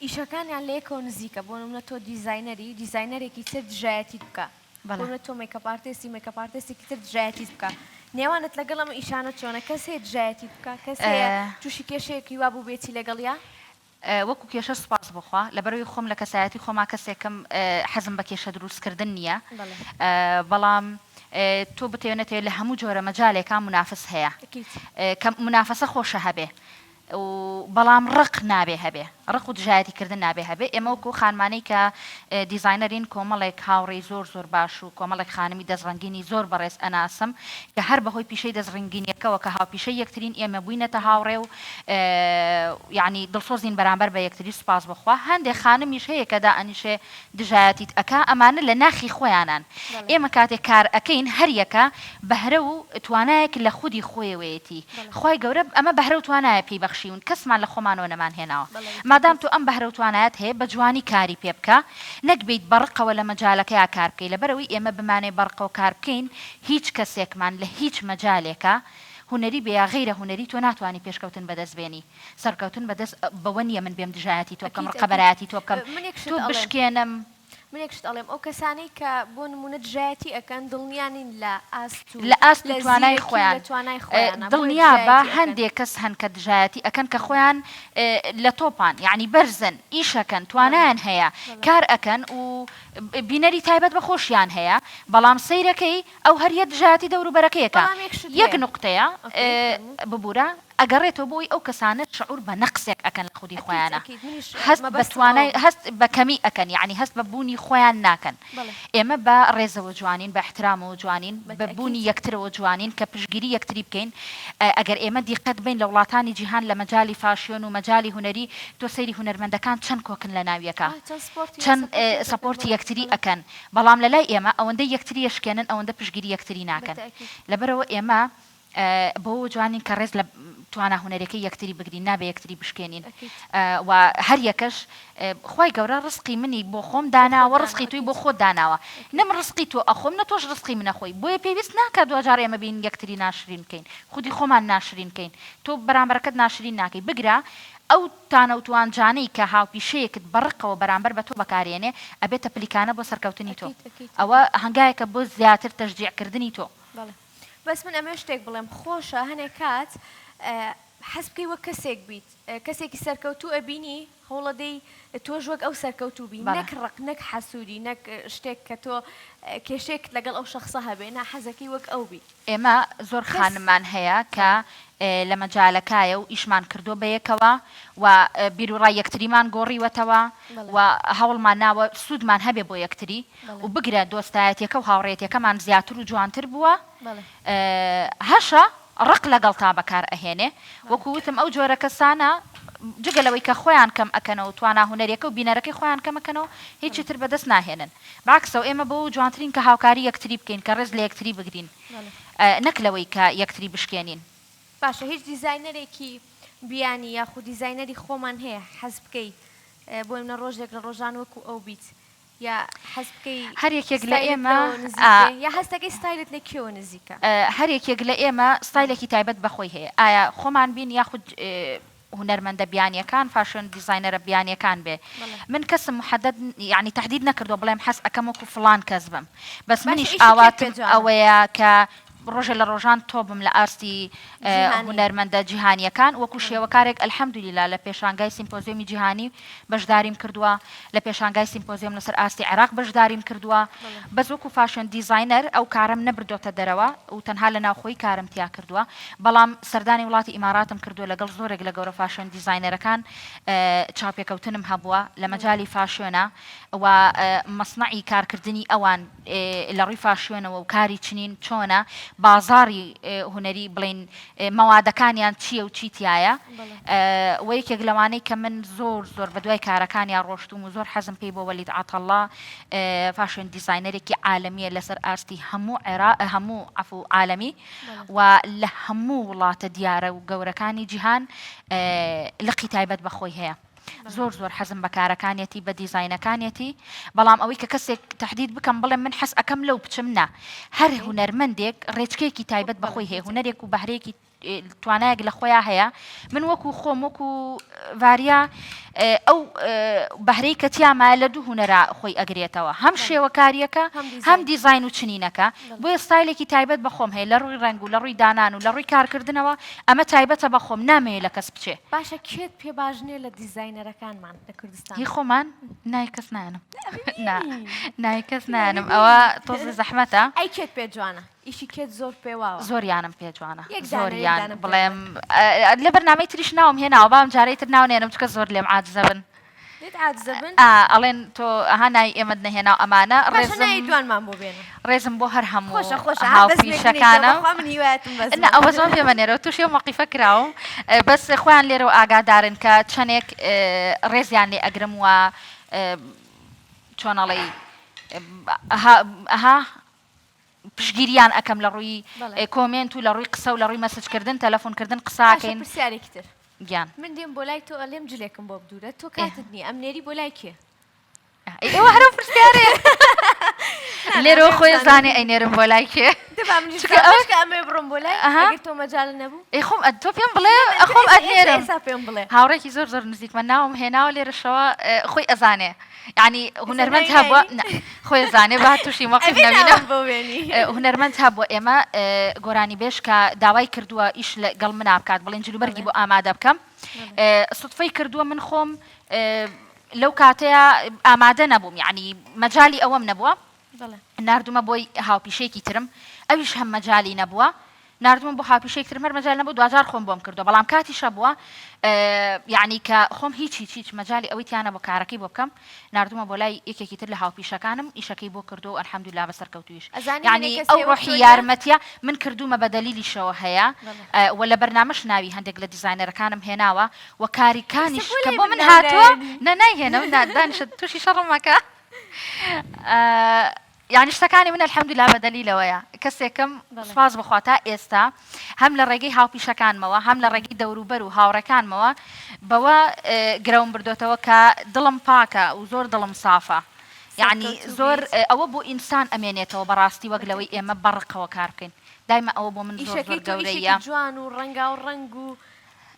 ئیشەکانیان لە یەکەوە نزیکە بۆ نمونە تۆ دیزاینەری دیزاینەرێکی تر دژایەتیت بکا بۆ نمونە تۆ makeup artist ی makeup artist ێکی تر دژایەتیت بکا نێوانت لەگەڵ ئەم ئیشانە چۆنە کەس هەیە دژایەتیت بکا کەس هەیە تووشی کێشەیەکی وا بووبێتی لەگەڵیا؟ وەکو کێشە سوپاس بۆ خوا لەبەرئەوەی خۆم لە کەسایەتی خۆما کەسێکم حەزم بە کێشە دروست کردن نییە بەڵام تۆ بتەوێ نەتەوێ لە هەموو جۆرە مەجالێکا مونافس هەیە کە مونافەسە خۆشە هەبێ و بەڵام ڕق نابێ هەبێ، ڕق و دژایەتی کردن نابێ هەبێ، ئێمە وەکو خانمانەی کە دیزاینەرین کۆمەڵێک هاوڕێی زۆر زۆر باش و کۆمەڵێک خانمی دەستڕەنگینی زۆر بەڕێز ئەناسم کە هەر بەهۆی پیشەی دەستڕینگینیەکەوە کە هاوپیشەی یەکترین ئێمە بووینەتە هاوڕێ و یانی دڵسۆزین بەرامبەر بە یەکتری سوپاس بۆ خوا هەندێ خانمیش هەیە کە دائەنیشێ دژایەتیت ئەکا ئەمانە لە ناخی خۆیانان ئێمە کاتێک کار ئەکەین هەریەکە بەهرە و توانایەک لە خودی خۆیەوەیەتی خوای گەورە ئەمە بەهرە و توانایە پێی بەخشیون کەسمان لە خۆمانەوە نەمان هێناوە مادام تۆ ئەم بەهرە و توانایەت هەیە بە جوانی کاری پێ بکە نەک بێیت بە ڕقەوە لە مەجالەکەیا کار بکەی لەبەرئەوەی ئێمە بمانەوێ بە ڕقەوە کار بکەین هیچ کەسێکمان لە هیچ مەجالێکا هونەری بێ یا غەیرە هونەری تۆ ناتوانی پێشکەوتن بەدەست بێنی سەرکەوتن بەدەست بەوە نیە من بێم دژایەتی تۆ بکەم ئەکید ئەکید ڕقەبەرایەتی تۆ بکەم من یەک شت تۆ ئەڵێم بشکێنم. من یەک شت ئەڵێم ئەو کەسانەی کە بۆ نموونە دژایەتی ئەکەن دڵنیا نین لە ئاست و لە ئاست و لە توانای زیرەکی و خۆیان لە توانای خۆیانا بۆیە دڵنیا بە دژایەتی ئەکەن. هەندێ کەس هەن کە دژایەتی ئەکەن کە خۆیان لە تۆپان یەعنی بەرزن ئیشەکەن بەڵێ توانایان هەیە بەڵێ. کار ئەکەن و بینەری تایبەت بە خۆشیان هەیە بەڵام سەیرەکەی ئەو هەر یە دژایەتی دەوروبەرەکەی ئەکا بەڵام یەک شت یەک هەیە نوقتەیە okay فەرموو. ببورە ئەگەڕێتەوە بۆ ئەوەی ئەو کەسانە شعور بە نەقسێک ئەکەن لە خودی ئەکید خۆیانا ئەکید منیش هەست بە مەبەستم ئەوە توانای بوو. هەست بە کەمی ئەکەن یەعنی هەست بە بوونی خۆیان ناکەن بەڵێ. ئێمە بە ڕێزەوە جوانین بە ئیحترامەوە جوانین بە بە بوونی تەئکید. یەکترەوە جوانین کە پشتگیری یەکتری بکەین ئەگەر ئێمە دیقەت بەین لە وڵاتانی جیهان لە مەجالی فاشیۆن و مەجالی هونەری تۆ سەیری هونەرمەندەکان چەند کۆکن لە ناویەکا ئا چەند سپۆرتی چەند سەپۆرتی یەک ئەکەن سەپۆرتی بەڵێ یەکتری بەڵێ. ئەکەن بەڵام لە لای ئێمە ئەوەندەی یەکتری ئەشکێنن ئەوەندە پشتگیری یەکتری بە ناکەن تەئکید. لەبەرئەوە ئێمە بەوەوە جوانین کە ڕێز لە توانا هونەریەکەی یەکتری بگرین نابێ یەکتری بشکێنین ئەکید. و هەر یەکەش خوای گەورە ڕزقی منی بۆ خۆم بۆ خۆت داناوە دانا ڕزقی تۆی بۆ ئەکید. خۆت داناوە ئەکید. نەم ڕزقی تۆ ئەخۆم نە تۆش ڕزقی من ئەخۆی بۆیە پێویست ناکات دواجار ئێمە بێین یەکتری ناشرین بکەین خودی خۆمان ناشرین بکەین تۆ بەرامبەرەکەت ناشرین ناکەی بگرە ئەو تانە و توانجانەی کە هاوپیشەیەکت بە ڕقەوە بەرامبەر بە تۆ بەکارێنێ ئەبێتە پلیکانە بۆ سەرکەوتنی تۆ ئەکید ئەکید ئەوە ئەکید. هەنگاوێکە بۆ زیاتر تەشجیع کردنی تۆ. بەڵێ. بەس من ئەمەوێ شتێک بڵێم خۆشە هەنێ کات حەز بکەی وەک کەسێک بیت کەسێکی سەرکەوتوو ئەبینی هەوڵەدەی تۆش وەک ئەو سەرکەوتوو بی بەڵێ. نەک ڕق نەک حەسوودی نەک شتێک کە تۆ کێشەیەکت لەگەڵ ئەو شەخسە هەبێ نا حەزەکەی وەک ئەو بی. ئێمە زۆر کەس خانممان هەیە کە بەڵێ. لە مەجالەکایە و ئیشمان کردووە بەیەکەوە و بیروڕای یەکتریمان گۆڕیوەتەوە بەڵێ. و هەوڵمان ناوە سوودمان هەبێ بۆ یەکتری بەڵێ. و بگرە دۆستایەتیەکە و هاوڕێیەتیەکەمان زیاتر و جوانتر بووە بەڵێ. هەشە ڕق لەگەڵتا بەکار ئەهێنێ بەڵێ. وەکو وتم ئەو جۆرە کەسانە جگە لەوەی کە خۆیان کەم ئەکەنەوە توانا هونەریەکە و بینەرەکەی خۆیان کەم ئەکەنەوە هیچی بەڵێ. تر بەدەست ناهێنن بەعەکسەوە ئێمە بەوە جوانترین کە هاوکاری یەکتری بکەین کە ڕێز لە یەکتری بگرین بەڵێ. نەک لەوەی کە یەکتری بشکێنین. باشە هیچ دیزاینەرێکی بیانی یاخود دیزاینەری خۆمان هەیە حەز بکەی بۆ نمونە ڕۆژێک لە ڕۆژان وەکو ئەو بیت یا حەز بکەی هەر یەکێک لە ستایلت ئێمە لەوە نزیک بێ یا هەست دەکەی ستایلت لە کێوە نزیکە؟ هەر یەکێک لە ئێمە ستایلێکی تایبەت بە خۆی هەیە ئایا خۆمان بین یاخود هونەرمەندە بیانیەکان fashion designer ە بیانیەکان بێ من کەسم محدد یعنی تحدید نەکردووە بڵێم حەز ئەکەم وەکو فڵان کەس بم بەس باشە منیش ئیشی کێت پێ ئاواتم جوانە؟ ئەوەیە کە ڕۆژێ لە ڕۆژان تۆ بم لە ئاستی جیهانی. هونەرمەندە جیهانیەکان وەکو بەڵێ. شێوەکارێک الحمدللە لە پێشانگای سیمپۆزیۆمی جیهانی بەشداریم کردووە لە پێشانگای سیمپۆزیۆم لەسەر ئاستی عێراق بەشداریم کردووە بەڵێ. بەس وەکو fashion designer ئەو کارەم نەبردۆتە دەرەوە و تەنها لە ناوخۆی کارم تیا کردووە بەڵام سەردانی وڵاتی ئیماراتم کردووە لەگەڵ زۆرێک لە گەورە fashion designer ەکان چاوپێکەوتنم هەبووە لە بەڵێ. مەجالی فاشیۆنا و مەسنەعی کارکردنی ئەوان لە ڕووی فاشیۆنەوە و کاری چنین چۆنە، بازاڕی هونەری بڵێین مەوادەکانیان چییە و چی تیایە و یەکێک لەوانەی کە من زۆر زۆر بە دوای کارەکانیا ڕۆشتوم و زۆر حەزم پێی بۆ وەلید عەتەڵا fashion designer ێکی عالەمیە لەسەر ئاستی هەموو عێرا هەموو عەفو عالەمی و لە هەموو وڵاتە دیارە و گەورەکانی جیهان لقی تایبەت بە خۆی هەیە. زۆر زۆر حەزم بە کارەکانیەتی بە دیزاینەکانیەتی بەڵام ئەوەی کە کەسێک تەحدید بکەم بڵێم من حەز ئەکەم لەو بچم نا هەر هونەرمەندێک ڕێچکەیەکی تایبەت بە خۆی هەیە هونەرێک و بەهرەیەکی توانایەک لە خۆیان هەیە من وەکو خۆم وەکو ڤاریا ئەو بەهرەی کە تیامایە لە دوو هونەرا خۆی ئەگرێتەوە هەم شێوەکاریەکە هەم دیزاین و چنینەکە بۆیە ستایلێکی تایبەت بە خۆم هەیە لە ڕووی ڕەنگ و لە ڕووی دانان و لە ڕووی کارکردنەوە ئەمە تایبەتە بە خۆم نامەوێ لە کەس بچێ. باشە کێت پێ باش نیە لە دیزاینەرەکانمان لە کوردستان؟ هی خۆمان؟ ناوی کەس نایەنم. نا ناوی کەس نایەنم ئەوە تۆزێ زەحمەتە. ئەی کێت پێ جوانە؟ ئیشی کێت زۆر پێ واوە؟ زۆریانم پێ جوانە یەک دانە یەک زۆریان دانە پێ بڵێم بڵێ. لە بەرنامەی تریش ناوم هێناوە با ئەم جارەی تر ناو نێنم چونکە زۆر لێم عاجزە بن. لێت عاجزە بن؟ ئا ئەڵێن تۆ ئەها ناوی ئێمەت نەهێنا و ئەمانە باشە ڕێزم ناوی دوانمان بۆ بێنە. ڕێزم بۆ هەر هەموو خۆشە خۆشە ها بەزمێک نیتەوە هاوپیشەکانم بەخوا من هیوایەتم نا بەزمە. ئەو بەزمە پێ مەنێرەوە تووشی ئەو مەوقیفە کراوم بەس خۆیان لێرەوە ئاگادارن کە چەنێک ڕێزیان لێ ئەگرم و چۆن ئەڵێی ئەها ئەها پشگیریان ئەکەم لە ڕووی بەڵێ. comment و لە ڕووی قسە و لە ڕووی message کردن تەلەفۆن کردن باشە قساکەین پرسیارێکی تر گیان. من دێم بۆ لای تۆ ئەلێم جلێکم بۆ بدوورە تۆ ئێ. کاتت نییە ئەمنێری بۆ لای کێ؟ ئەی ئێوە هەر ئەو پرسیارەیە نا نا لێرەوە پێم خۆی بزانە. زانێ ئەینێرم بۆ لای کێ. دەبا منیش چونکە ئەوە چونکە ئەمەوێ بڕۆم بۆ لای ئەها. ئەگەر تۆ مەجالت نەبوو. ئەی خۆم ئە تۆ پێم بڵێ ئێستا خۆم ئێستا ئەنێرم. ئێستا پێم بڵێ. هاوڕێکی زۆر زۆر نزیکمە ناوم هێناوە لێرەشەوە خۆی ئەزانێ یانی ئێستا هونەرمەند ناوی هەبووە ناوی نا خۆی ئەزانێ با تووشی مەوقیف ئەبێ نەبینە ناوم بۆ بێنی. هونەرمەند هەبووە ئێمە گۆرانیبێژ کە داوای کردووە ئیش لەگەڵ منا بکات بڵێن جلوبەرگی بەڵێ بۆ ئامادە بکەم بەڵێ. سوتفەی کردووە من خۆم لەو کاتەیا ئامادە نەبووم یانی مەجالی ئەوەم نەبووە بەڵێ. ناردومە بۆی هاوپیشەیەکی ترم ئەویش هەم مەجالی نەبووە ناردومە بۆ هاوپیشەیەک ترم هەر مەجال نەبوو دواجار خۆم بۆم کردووە بەڵام کاتیش هەبووە یعنی کە خۆم هیچ هیچ هیچ مەجالی ئەوەی تیا نەبوو کارەکەی بۆ بکەم ناردومە بۆ لای یەکێکی تر لە هاوپیشەکانم ئیشەکەی بۆ کردووە و الحمدللە بە سەرکەوتوویش ئەزانی یعنی هەنێ کەس ئەو هەیە وەک ڕۆحی تۆ نییە؟ یارمەتیە من کردوومە بە دەلیلیشەوە هەیە بەڵێ. و لە بەرنامەش ناوی هەندێک لە دیزاینەرەکانم هێناوە و ئێستا کاریکانیش بۆ کە لای بۆ من من ناو هاتووە نایەنی؟ نا نایهێنم نا دانیشە تووشی شەڕم مەکە. یانی شتەکانی من الحمدللە بە دەلیلەوەیە کەسێکم سوپاس بخوا تا ئێستا هەم لە ڕێگەی هاوپیشەکانمەوە هەم لە ڕێگەی دەوروبەر و هاوڕێکانمەوە بەوە گرەوم بردۆتەوە کە دڵم پاکە و زۆر دڵم سافە یعنی زۆر ئەوە بۆ ئینسان ئەمێنێتەوە بەڕاستی وەک لەوەی ئێمە بەڕقەوە کار بکەین دایمە ئەوە بۆ من زۆر زۆر گەورەیە. جوان و ڕەنگاو ڕەنگ و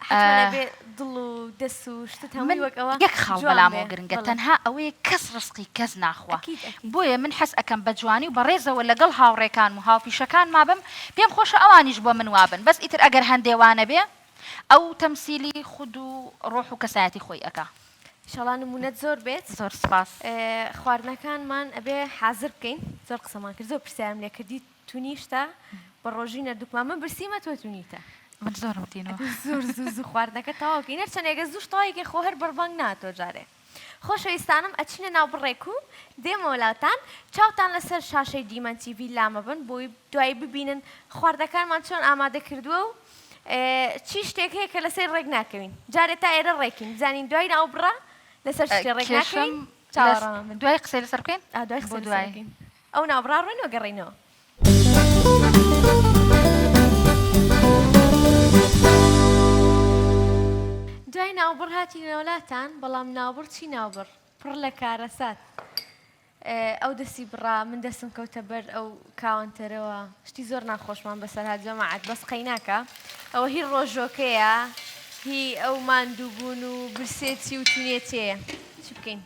حەتمەن ئەبێ دڵ و دەس و شتت من هەمووی وەک ئەوە یەک خاڵ جوان بەلامەوە بێ گرنگە بەڵێ. تەنها ئەوەیە کەس ڕزقی کەس ناخوا ئەکید ئەکید. بۆیە من حەز ئەکەم بە جوانی و بەڕێزەوە لەگەڵ هاوڕێکانم و هاوپیشەکانما بم پێم خۆشە ئەوانیش بۆ من وابن بەس ئیتر ئەگەر هەندێ وانەبێ ئەو تەمسیلی خود و ڕۆح و کەسایەتی خۆی ئەکا. ئیشەڵا نمونەت زۆر بێت. زۆر سوپاس. خواردنەکانمان ئەبێ حازر بکەین زۆر قسەمان کرد زۆر پرسیارم لێ کردی تونیشتە بە ڕۆژی نەردووکمان من برسیمە تۆ تونیتە. من زۆرم تینووە. ئەبێ زۆر زوو زوو خواردنەکە تەواو کەین هەرچەند ئەگەر زووش تەواوی کەین خۆ هەر بەربانگ ناتۆ جارێ. خۆشەویستانم ئەچینە ناو بڕێک و دێمەوە لاتان چاوتان لەسەر شاشەی دیمەن تیڤی لامەبەن بۆی دوایی ببینن خواردنەکانمان چۆن ئامادە کردووە و چی شتێک هەیە کە لەسەر ڕێک ناکەوین جارێ تا ئێرە ڕێکین بزانین دوای ناو بڕە لەسەر شتێ ڕێک کێشەم ناکەوین چاوەڕوان بن. دوای قسەی لەسەر بکەین ئا دوای بۆ قسەی لەسەر دوای. بکەین. ئەو ناوبڕا ڕۆین و گەڕێینەوە. دوای ناوبڕ هاتینەوە لاتان، بەڵام ناوبڕ چی ناوبڕ؟ پڕ لە کارەسات. ئەو دەستی بڕا، من دەستم کەوتە بەر ئەو کاوەنتەرەوە. شتی زۆر ناخۆشمان بەسەر هات جەماعەت، بەس قەیناکە. ئەوە هی ڕۆژۆکەیە، هی ئەو ماندووبوون و برسێتی و تینێتیەیە. چی بکەین؟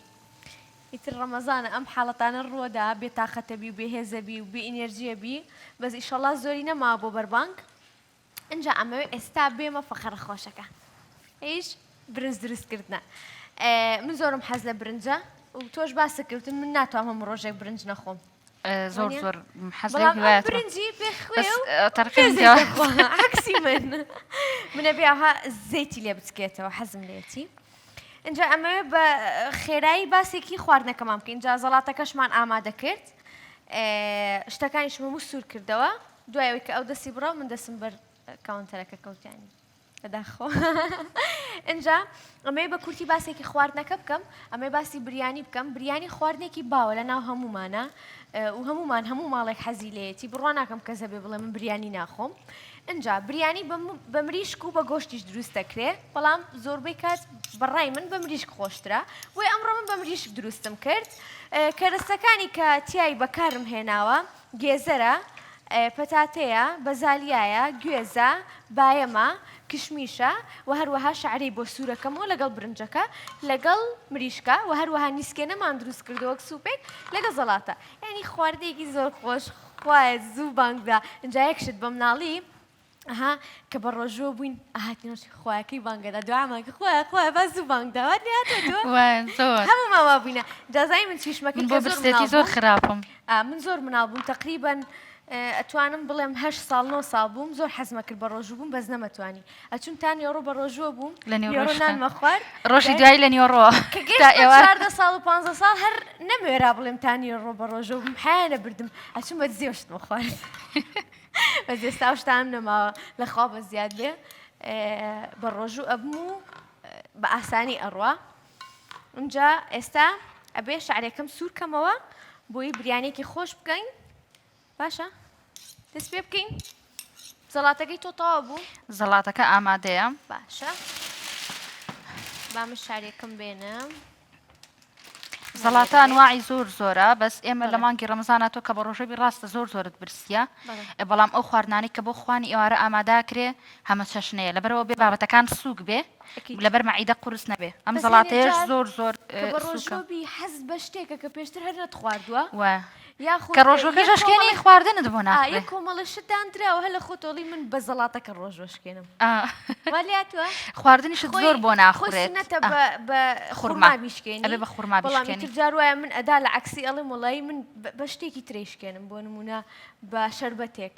ئیتر ڕەمەزانە ئەم حاڵەتانە ڕووەدا بێ تاقەتەبی و بێ هێزەبی و بێ ئینێرجیەبی بەس ئیشەڵا زۆری نەماوە بۆ بەربانگ ئینجا ئەمەوێ ئێستا بێمە فەقەرە خۆشەکە ئەیش برنج دروست کردنە من زۆرم حەز لە برنجە و تۆش باست کردم من ناتوانم هەموو ڕۆژێک برنج نەخۆم زۆر زۆر حەز لەو بەڵام ئەم هیوایەتمە برنجی بێ خوێ بەس و تەرقیم بێ زەیتە جیاواز خوا عەکسی من منە بێ ئەوها زەیتی لێ بچکێتەوە حەزم لێتی ئینجا ئەمەوێ بە خێرایی باسێکی خواردنەکەمان بکەین جا زەڵاتەکەشمان ئامادە کرد شتەکانیشم هەموو سوور کردەوە دوای ئەوەی کە ئەو دەستی بڕا من دەستم بەر کاونتەرەکە کەوتیانی بەداخەوە ئینجا ئەمەوێ بە کورتی باسێکی خواردنەکە بکەم ئەمەوێ باسی بریانی بکەم بریانی خواردنێکی باوە لە ناو هەمومانە و هەمومان هەموو ماڵێک حەزی لێیەتی بڕوا ناکەم کەس هەبێ بڵێ من بریانی ناخۆم ئینجا بریانی بە مریشک و بە گۆشتیش دروست دەکرێ بەڵام زۆربەی کات بە ڕای من بە مریشک خۆشترە بۆیە ئەمڕۆ من بە مریشک دروستم کرد کەرەستەکانی کە تیای بەکارم هێناوە گێزەرە پەتاتەیە بەزالیایە گوێزە بایەمە کشمیشە و هەروەها شەعرەی بۆ سوورەکەمەوە لەگەڵ برنجەکە لەگەڵ مریشکە و هەروەها نیسکێنەمان دروست کردووە وەک سوپێک لەگەڵ زەڵاتە یانی خواردنێکی زۆر خۆش خوایە زوو بانگ دا ئینجا یەک شت بە مناڵی ئەها کە بە ڕۆژووە بووین ئەهاتینەوە خوایەکەی بانگەدا دوعامان کرد خوایە خوایە با زوو بانگ دا وات لێهاتووە تۆ وایە زۆر هەموومان وا بووینە جا زانی من چیشمە من کرد بۆ کە زۆر برسێتی مناڵ زۆر بووم خراپم ئا من زۆر مناڵ بووم تەقریبەن ئەتوانم بڵێم هەشت ساڵ نۆ ساڵ بووم زۆر حەزمە کرد بە ڕۆژوو بووم بەس نەمەتوانی ئەچووم تا نیوەڕۆ بە ڕۆژووە بووم لە نیوەڕۆ نیوەڕۆشتا نانمە خوارد ڕۆژی دوای دوایی لە نیوەڕۆوە کە تا گەیشتمە ئێوار 14 ساڵ و 15 ساڵ هەر نەموێرا بڵێم تا نیوەڕۆ بە ڕۆژوو بووم حەیا نەبردم ئەچووم بە دزیەوە شتمە خوارد بەس ئێستا ئەو شتانەم نەماوە لە خوا بە زیاد بێ بە ڕۆژوو ئەبم و بە ئاسانی ئەڕوا ئینجا ئێستا ئەبێ شعرێکم سوور کەمەوە بۆی بریانێکی خۆش بکەین باشە دەست پێ بکەین زەڵاتەکەی تۆ تەواو بوو؟ زەڵاتەکە ئامادەیە. باشە با من شارێکم بێنم. زەڵاتە ئەنواعی زۆر زۆرە بەس ئێمە لە مانگی ڕەمەزانا تۆ کە بە ڕۆژەبی ڕاستە زۆر زۆرت برسیە بەڵام ئەو خواردنانەی کە بۆ خوانی ئێوارە ئاماداکرێ هەمە چەشنەیە لەبەرەوە بێ بابەتەکان سووک بێ لەبەر مەعیدە قورس نەبێ ئەم زەڵاتەیەش زۆر زۆر کە بە ڕۆژووبی حەز بە شتێکە کە پێشتر هەر نەتخواردووە یاخود کە ڕۆژوەکەش ئەشکێنی خواردنت بۆ ناخورێ یە کۆمەڵە شت داندراوە هەر لە خۆتۆڵی من بە زەڵاتەکە ڕۆژوە شکێنم وا لاتوە خواردنیشت زۆر بۆ ناخورێت سونەتە بە خورما بیشکێنی ئەبێ بە خورما بەڵام ئیتر جار وایە من ئەدا لە عەکسی ئەڵێم وەڵایی من بە شتێکی ترەی شکێنم بۆ نمونە بە شەربەتێک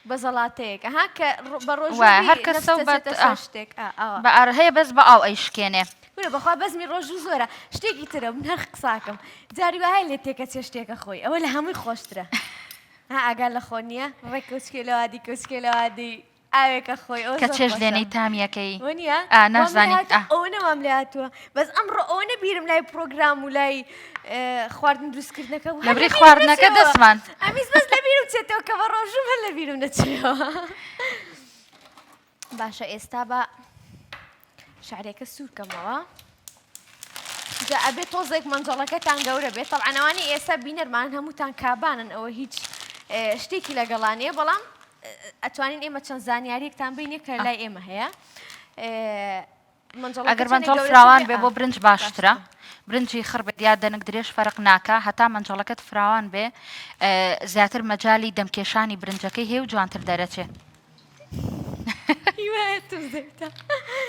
بە زەڵاتەیەک ئەها کە بە ڕۆژ هەر کەسە و شتێک بە ئار هەیە بەس بە ئاو ئەیشکێنێ. کورە بەخوا بەزمی ڕۆژوو زۆرە شتێکی ترە من هەر قساکەم جاری وایە لێ تێکەچێ شتێکە خۆی ئەوە لە هەمووی خۆشترە ها ئاگا لە خۆ نییە ڕێک کەوچکێ لەوادی کەوچکێ لەوادی ئاوێکە خۆی ئەوە کە چێژ لێنەی تامیەکەی وەنیە ئا نازانی ئەوە نەوام لێ هاتووە بەس ئەمڕۆ ئەوە بیرم لای پرۆگرام و لای خواردن دروستکردنەکە لە بری خواردنەکە دەستمان ئەمیز بەس لە بیرم چێتەوە کە بە ڕۆژوم هەر لە بیرم نەچێەوە باشە ئێستا بە شعرێکە سوورکەمەوە جا ئەبێ تۆزێک مەنجەڵەکەتان گەورە بێت تەبعەن ئەوانەی ئێستا بینەرمان هەمووتان کابانن ئەوە هیچ شتێکی لەگەڵانەیە بەڵام ئەتوانین ئێمە چەند زانیاریەکتان بینێ کە لای ئێمە هەیە ئەگەر مەنجەڵ فراوان بێ بۆ برنج باشترە برنجی خڕ بێت یا دەنک درێژ فەرق ناکە هەتا مەنجەڵەکەت فراوان بێ زیاتر مەجای دەمکێشانی برنجەکەی هەیە و جوانتر دەرەچێ.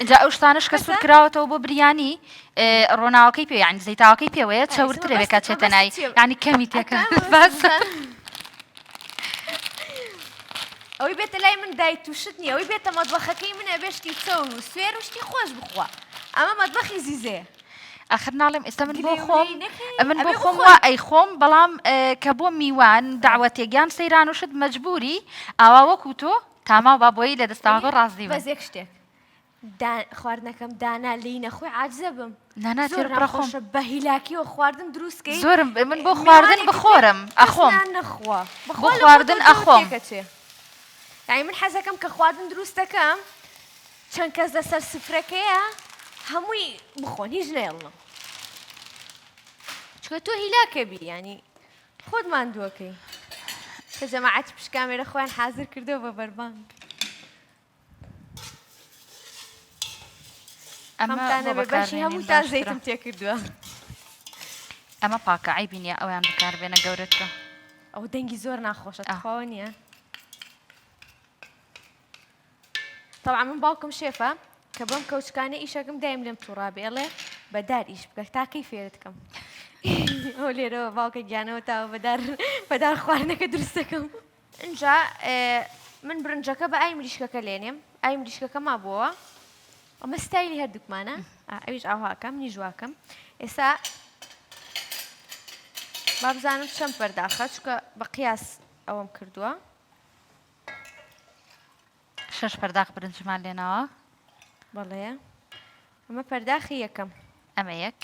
جا ئەو شتانش کە سوور کراوەتەوە بۆ بریانی ڕۆناوەکەی پێ یعنی زەیتاوەکەی پێوەیە چەورترە بێ کە چێتە نای ینی کەمی تێکە باس. ئەوەی بێتە لای من دایت و شت نییە ئەوەی بێتە مەتبەخەکەی من ئەبێ شتی چەور و سوێر و شتی خۆش بخوا ئەمە مەتبەخی زیزەیە. ئەخر ناڵێم ئێستا من بۆ خۆم من بۆ خۆم وا ئەی خۆم بەڵام کە بۆ میوان داوەتێک یان سەیران و شت مەجبوری ئاوا وەکو تۆ تاماو با بۆی لە دەستاوەکە ڕازی بەس یەک شتێک خواردنەکەم دانا لێی نەخۆی عاجزە بم نانا تێر بڕەخۆم بە هیلاکیەوە خواردن دروستکەی زۆرم من بۆ خواردن بخۆرم ئەخۆم نەخوا بۆ خواردن ئەخۆم یعنی من حەزەکەم کە خواردن دروست دەکەم چەند کەس لەسەر سفرەکەیە هەمووی بخۆن هیچ نەیەڵنم چونکە تۆ هیلاکە بی ینی خۆت ماندووەکەی کە جەماعەتی پشت کامێرە خۆیان حازر کردەوە بە بەربانگ ئەمە بەشی هەمووتان زەیتم تێکردووە ئەمە پاکە عیبی نییە ئەویان بەکاربێنە گەورەترە ئەو دەنگی زۆر ناخۆشە تخواوە نییە تەبعەن من باوکم شێفە کە بەم کەوچکانە ئیشەکەم دایم لێم توڕابێ ئەڵێ بە دار ئیش بکە تا کەی فێرت کەم ئەو لێرەوە باوکە گیانەوە تاوە بەدار بەدار خواردنەکە دروستەکەم ئینجا من برنجەکە بە ئای مریشکەکە لێنێم ئای مریشکەکە مابووەوە ئەمە ستایلی هەردووکمانە ئەویش ئاواکەم منیش واکەم ئێستا با بزانم چەند پەرداخە چونکە بە قیاس ئەوەم کردووە شەش پەرداخ برنجمان لێناوە. بەڵێ ئەمە پەرداخی یەکەم. ئەمە یەک.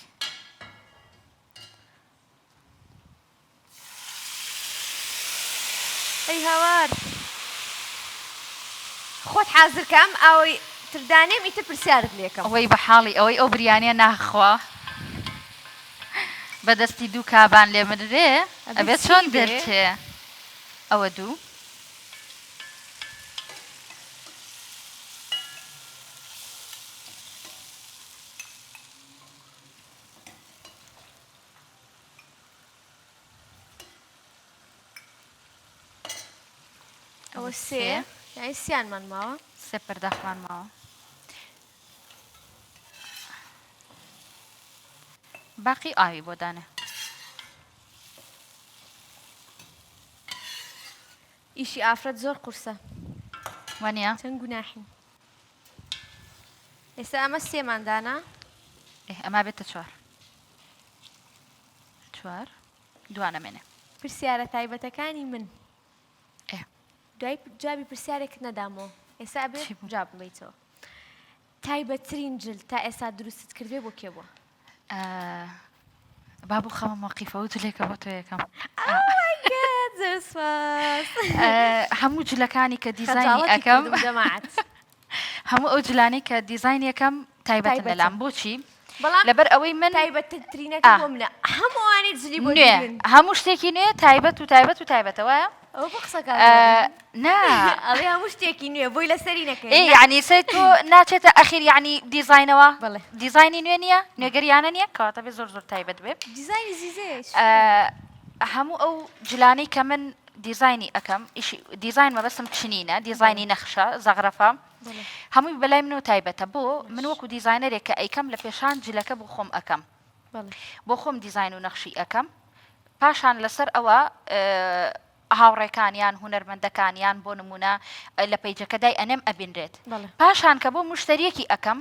ئەی هاوار خۆت حازر کە ئەم ئاوەی تر دانێم ئیتر پرسیارت لێکەم. وەی بە حاڵی ئەوەی ئەو بریانیە ناخوا بە دەستی دوو کابان لێ بنرێ ئەبێ چۆن دەرچێ ئەوە دوو. ئەوە سێ یانی سیانمان ماوە. سێ پەرداخمان ماوە. باقی ئاوی بۆ دانێ. ئیشی ئافرەت زۆر قورسە. وانە؟ چەند گوناحین. ئێستا ئەمە سێمان دانا. ئەما بێتە چوار. چوار دوانە مێنێ. پرسیارە تایبەتەکانی من. دوای جوابی پرسیارێکت نەدامەوە ئێستا ئەبێ جوابم بەیتەوە. تایبەتترین جل تا ئێستا دروستت کردبێ بۆ کێ بووە؟ با بۆ خەمە مەقیفە و جلێکە بۆ تۆ یەکەم. زۆر سوپاس. هەموو جلەکانی کە دیزاینی ئەکەم هەموو ئەو جلانەی کە دیزاین یەکەم تایبەتن لەلام بۆچی؟ بەڵام لەبەر ئەوەی من تایبەتترینەکە ئا. بۆ منە هەموو ئەوانەی جلی بۆ نوێ دوورن. هەموو شتێکی نوێ تایبەت و تایبەت و تایبەتە وایە؟ ئەوە بۆ قسەکان ئە، نا ئەڵێ هەموو شتێکی نوێ بۆی لەسەری نەکەی ئێ یعنی سەی تۆ ناچێتە ئەخیر یعنی دیزاینەوە بەڵێ. دیزاینی نوێ نییە نوێگەریانە نییە کەواتە بێ زۆر زۆر تایبەت بێ دیزاینی زیزەیە ئە، هەموو ئەو جلانەی کە من دیزاینی ئەکەم ئیشی دیزاین مەبەستم چنینە دیزاینی نەخشە زەغرەفە هەمووی بەلای منەوە تایبەتە بۆ من وەکو دیزاینەرێک کە ئەیکەم لە پێشان جلەکە بۆ خۆم ئەکەم بۆ خۆم دیزاین و نەخشی ئەکەم پاشان لەسەر ئەوە هاوڕێکان یان هونەرمەندەکان یان بۆ نمونە لە پەیجەکە دای ئەنێم ئەبینرێت پاشان کە بۆ مشتریەکی ئەکەم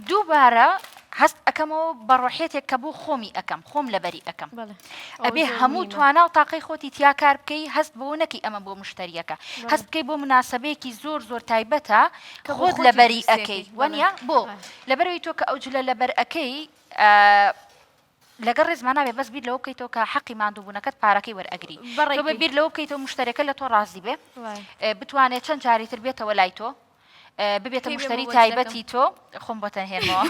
دووبارە هەست ئەکەمەوە بە ڕۆحیەتێک کە بۆ خۆمی ئەکەم خۆم لەبەری ئەکەم ئەبێ هەموو توانا و تاقەی خۆتی تیا کار بکەی هەست بەوە نەکەی ئەمە بۆ مشتریەکە هەست بکەی بۆ مناسبەیەکی زۆر زۆر تایبەتە خۆت لەبەری ئەکەی وەنیە بۆ لەبەرەوەی تۆ کە ئەو جلە لەبەر ئەکەی لەگەڵ ڕێزما نابێ بەس بیر لەوە بکەیتەوە کە حەقی ماندووبوونەکەت پارەکەی وەرئەگری تۆ بێ بیر لەوە بکەیتەوە مشتەرەکە لە تۆ ڕازی بێ بتوانێت چەند جاری تر بێتەوە لای تۆ ببێتە مشتری تایبەتی تۆ خۆم بۆتە هێنمەوە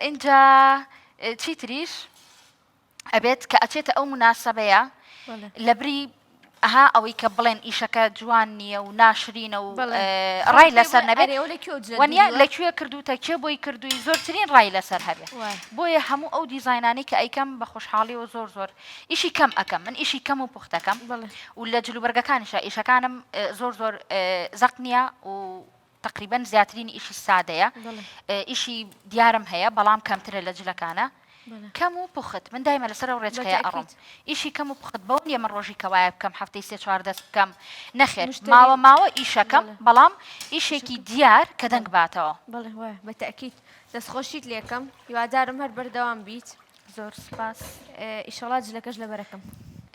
اینجا چیتریش ئەبێت کە ئەچێتە ئەو مناسبەیە لەبری ئەها ئەوەی کە بڵێن ئیشەکە جوان نییە و ناشرینە و ڕای لەسەر نەبێت وەنیە لە کوێ کردوتە کێ بۆی کردووی زۆرترین ڕای لەسەر هەبێ بۆیە هەموو ئەو دیزاینانەی کە ئەیکەم بە خۆشحاڵیەوە زۆر زۆر ئیشی کەم ئەکەم من ئیشی کەم و پوختەکەم و لە جلوبەرگەکانیشا ئیشەکانم زۆر زۆر زەق نییە و تەقریبەن زیاترینی ئیشی سادەیە ئیشی دیارم هەیە بەڵام کەمترە لە جلەکانە کەم و پوخت من دایمە لەسەر ئەو ڕێچکەیە ئەڕۆم ئیشی کەم و پوخت بەوە نییە من ڕۆژی کەوایە بکەم هەفتەی سێ چوار دەست بکەم نەخێر ماوە ماوە ئیشەکەم بەڵام ئیشێکی دیار کە دەنگ باتەوە. بەڵێ وایە بە تەئکید دەستخۆشیت لێکەم هیوادارم هەر بەردەوام بیت. زۆر سپاس. ئیشەڵا جلەکەش لەبەرەکەم.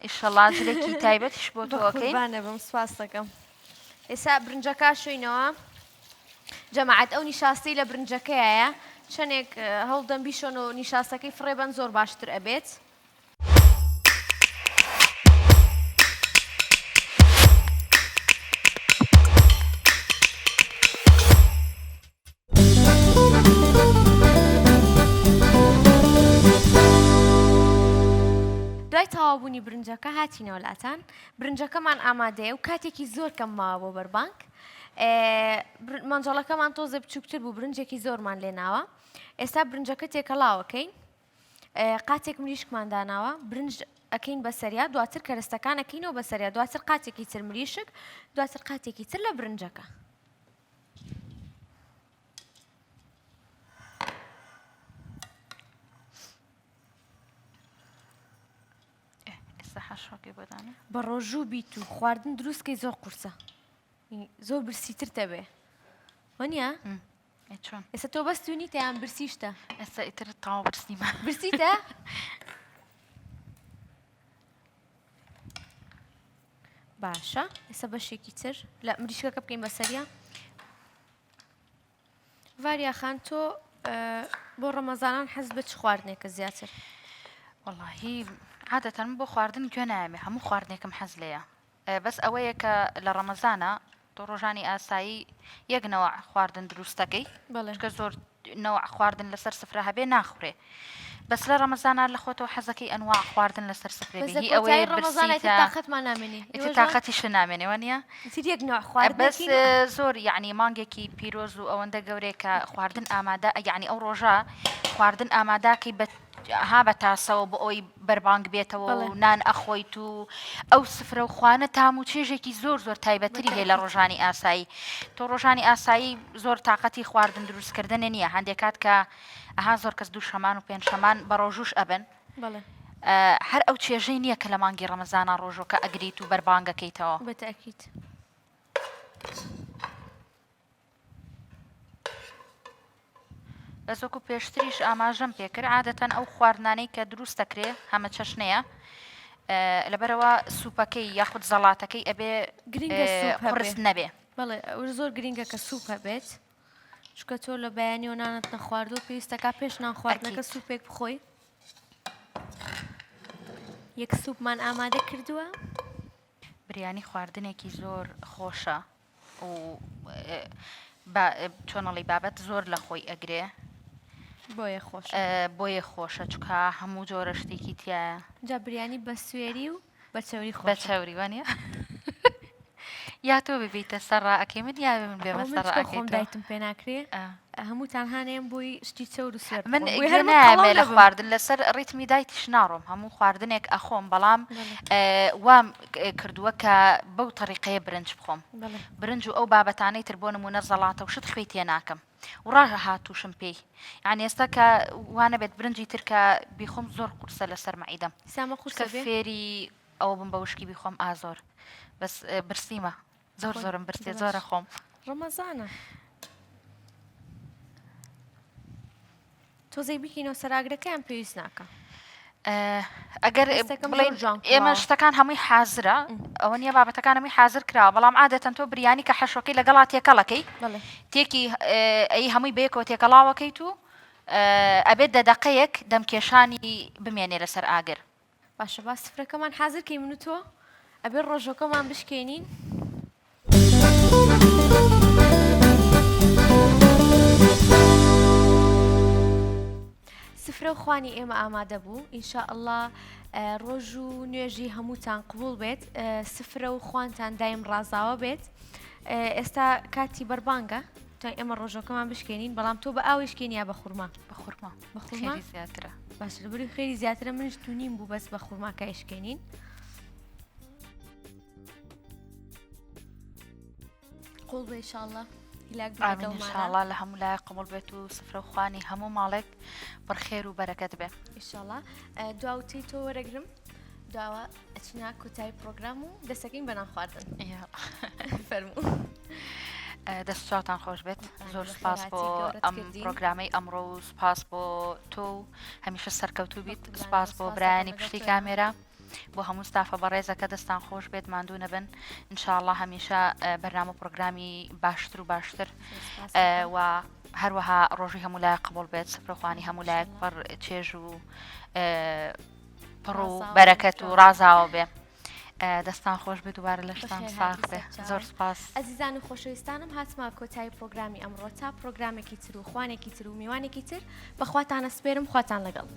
ئیشەڵا جلێکی تایبەتیش بۆ تۆ ئەکەین. بەقوربانەبم سپاستەکەم. ئێستا برنجەکە شۆینەوە جەماعەت ئەو نیشاستەی لە برنجەکەیە چەندێک هەوڵدەم بیشۆن و نیشاستەکەی فڕێبەن زۆر باشتر ئەبێت. دوای تەواوبوونی برنجەکە هاتینەوە لاتان برنجەکەمان ئامادەیە و کاتێکی زۆر کەم ماوە بۆ بەربانگ مەنجەڵەکەمان تۆزێ بچووکتر بوو برنجێکی زۆرمان لێناوە ئێستا برنجەکە تێکەڵاوەکەین قاتێک مریشکمان داناوە برنج ئەکەین بەسەریا دواتر کەرەستەکان ئەکەینەوە بەسەریا دواتر قاتێکی تر مریشک دواتر قاتێکی تر لە برنجەکە. بە ڕۆژوو بیت و خواردن دروستکەی زۆر قورسە زۆر برسیتر دەبێ وەنیە؟ چۆن ئێستا تۆ بەس تونیتە یان برسیشتە؟ ئێستا ئیتر تەواو برسیمە برسیتە؟ باشە ئێستا بەشێکی تر لە مریشکەکە بکەین بەسەریا ڤاریا خان تۆ بۆ ڕەمەزانان حەز بە چ خواردنێکە زیاتر؟ وەڵاهی عادەتەن من بۆ خواردن گوێ نایەمێ هەموو خواردنێکم حەز لێیە بەس ئەوەیە کە لە ڕەمەزانە تۆ ڕۆژانی ئاسایی یەک نەوە خواردن دروستەکەی چکە زۆر نەوە خواردن لەسەر سفرە هەبێ ناخورێ بەس لە ڕەمەزانە لە خۆتەوە حەزەکەی ئەنوا خواردن لەسەر سفرێ بێ هی ئەوەیە ڕەمەزانە تاقەتمان نامێنێ ئیتر تاقەتیش نامێنێ وانە ئیتر یەک نوع خواردن بەس زۆر یعنی مانگێکی پیرۆز و ئەوەندە گەورەیە کە خواردن ئامادە یعنی ئەو ڕۆژە خواردن ئاماداکەی بە ها بە تاسەوە بۆ ئەوەی بەربانگ بێتەوە و نان ئەخۆیت و ئەو سفرە و خوانە تام و چێژێکی زۆر زۆر تایبەتری هەیە لە ڕۆژانی ئاسایی تۆ ڕۆژانی ئاسایی زۆر تااقەتی خواردن دروستکردنە نییە هەندێک کات کە ئەها زۆر کەس دوو شەمان و پێنج شەمان بە ڕۆژوش ئەبن هەر ئەو چێژەی نییە کە لە مانگی ڕەمەزانا ڕۆژۆکە ئەگریت و بەربانگەکەیتەوە. بەتەئکید. بەس وەکو پێشتریش ئاماژەم پێکرد عادەتەن ئەو خواردنانەی کە دروست دەکرێ هەمە چەشنەیە لەبەرەوە سوپەکەی یاخود زەڵاتەکەی ئەبێ گرنگە سوپ قورس نەبێ. بەڵێ ئەو زۆر گرنگە کە سوپ هەبێت. چونکە تۆ لە بەیانیەوە نانت نەخواردووە پێویستەکا پێش نان خواردنەکە سوپێک بخۆی یەک سوپمان ئامادە کردووە. بریانی خواردنێکی زۆر خۆشە و با چۆنەڵی بابەت زۆر لە خۆی ئەگرێ. بۆیە خۆشە. بۆیە خۆشە چونکە هەموو جۆرە شتێکی تیایە. جا بریانی بە سوێری و بە چەوری خۆشە. بە چەوری وانیە؟ یا تۆ ببیتە سەر ڕائەکەی من یا من بێمە ئەوە من سەر چکە ڕائەکەی خۆم تۆ. دایتم پێ ناکرێ هەمووتان هانێم بۆی شتی چەور و سوێر من بخۆم بۆی گوێ هەر من نایەمێ قەڵەو لە نەبم. خواردن لەسەر ڕیتمی دایتیش ناڕۆم هەموو خواردنێک ئەخۆم بەڵام بەڵێ. وام کردووە کە بەو تەریقەیە برنج بخۆم بەڵێ. برنج و ئەو بابەتانەی تر بۆ نموونە زەڵاتە و شت خوێی تێ ناکەم و ڕاهاتووشم پێی یانی ئێستا کە وا نەبێت برنجی تر کە بیخۆم زۆر قورسە لەسەر مەعیدەم سامە قورسە چونکە بێ؟ فێری ئەوە بووم بە وشکی بیخۆم ئا زۆر بەس برسیمە زۆر خۆی زۆرم برسیە باش زۆر ئەخۆم. ڕەمەزانە. تۆزێک بیکەینەوە سەر ئاگرەکەیان پێویست ناکا. ئەگەر دەستەکەم بڵێین زۆر جوان ئێمە کوڵاوە. شتەکان هەمووی حازرە ئەوە نییە بابەتەکان هەمووی حازر کراوە بەڵام عادەتەن تۆ بریانی کە حەشوەکەی لەگەڵا تێکەڵەکەی بەڵێ. تێکی ئەی هەمووی بەیەکەوە تێکەڵاوەکەیت و ئەبێت دە دەقەیەک دەمکێشانی بمێنێ لەسەر ئاگر. باشە با سفرەکەمان حازر کەین من و تۆ ئەبێ ڕۆژەکەمان بشکێنین. سفرە و خوانی ئێمە ئامادە بوو ئینشاءاللە ڕۆژ و نوێژی هەمووتان قبوڵ بێت سفرە و خوانتان دایم ڕازاوە بێت ئێستا کاتی بەربانگە تا ئێمە ڕۆژەکەمان بشکێنین بەڵام تۆ بە ئاوی شکێن یا بە خورما بە خورما بە خورما زیاترە باش لەبەری خێری زیاترە منش تونیم بوو بەس بە خورماکە ئەشکێنین. قوڵ بێ ئینشاءاللە هیلاک بی ئامین لەگەڵمانا. ئینشاءاللە لە هەموو لایەک قبوڵ بێت و سفرە و خوانی هەموو ماڵێک پڕ خێر و بەرەکەت بێ. ئینشاءاللە دوا وتەی تۆ وەرەگرم دواوە ئەچینە کۆتایی پڕۆگرام و دەسەکەین بە نان خواردن. فەرموو. دەست و چاوتان خۆش بێت زۆر بەخێر سوپاس بۆ هاتی گەورەت ئەم کردین. پرۆگرامەی ئەمڕۆ و سوپاس بۆ تۆ و هەمیشە سەرکەوتوو بیت بەقوربانەوە سوپاس بۆ سوپاس دەکەم برایانی لەگەڵ پشتی تۆیا. کامێرا بۆ هەموو ستافە بەڕێزەکە دەستان خۆش بێت ماندوو نەبن ان شاء اللە هەمیشە بەرنامە و پرۆگرامی باشتر و باشتر و هەروەها ڕۆژی هەموو لایەک قبوڵ بێت سفرەخوانی هەموو لایەک پڕ چێژ و پڕ و بەرەکەت و ڕازاوە بێ. دەستان خۆش بێت دووبارە لەشتان ساغ بێ زۆر سپاس. ئەزیزان و خۆشەویستانم هاتمە کۆتایی پرۆگرامی ئەمڕۆ تا پرۆگرامێکی تر و خوانێکی تر و میوانێکی تر بەخواتان ئەسپێرم خواتان لەگەڵ.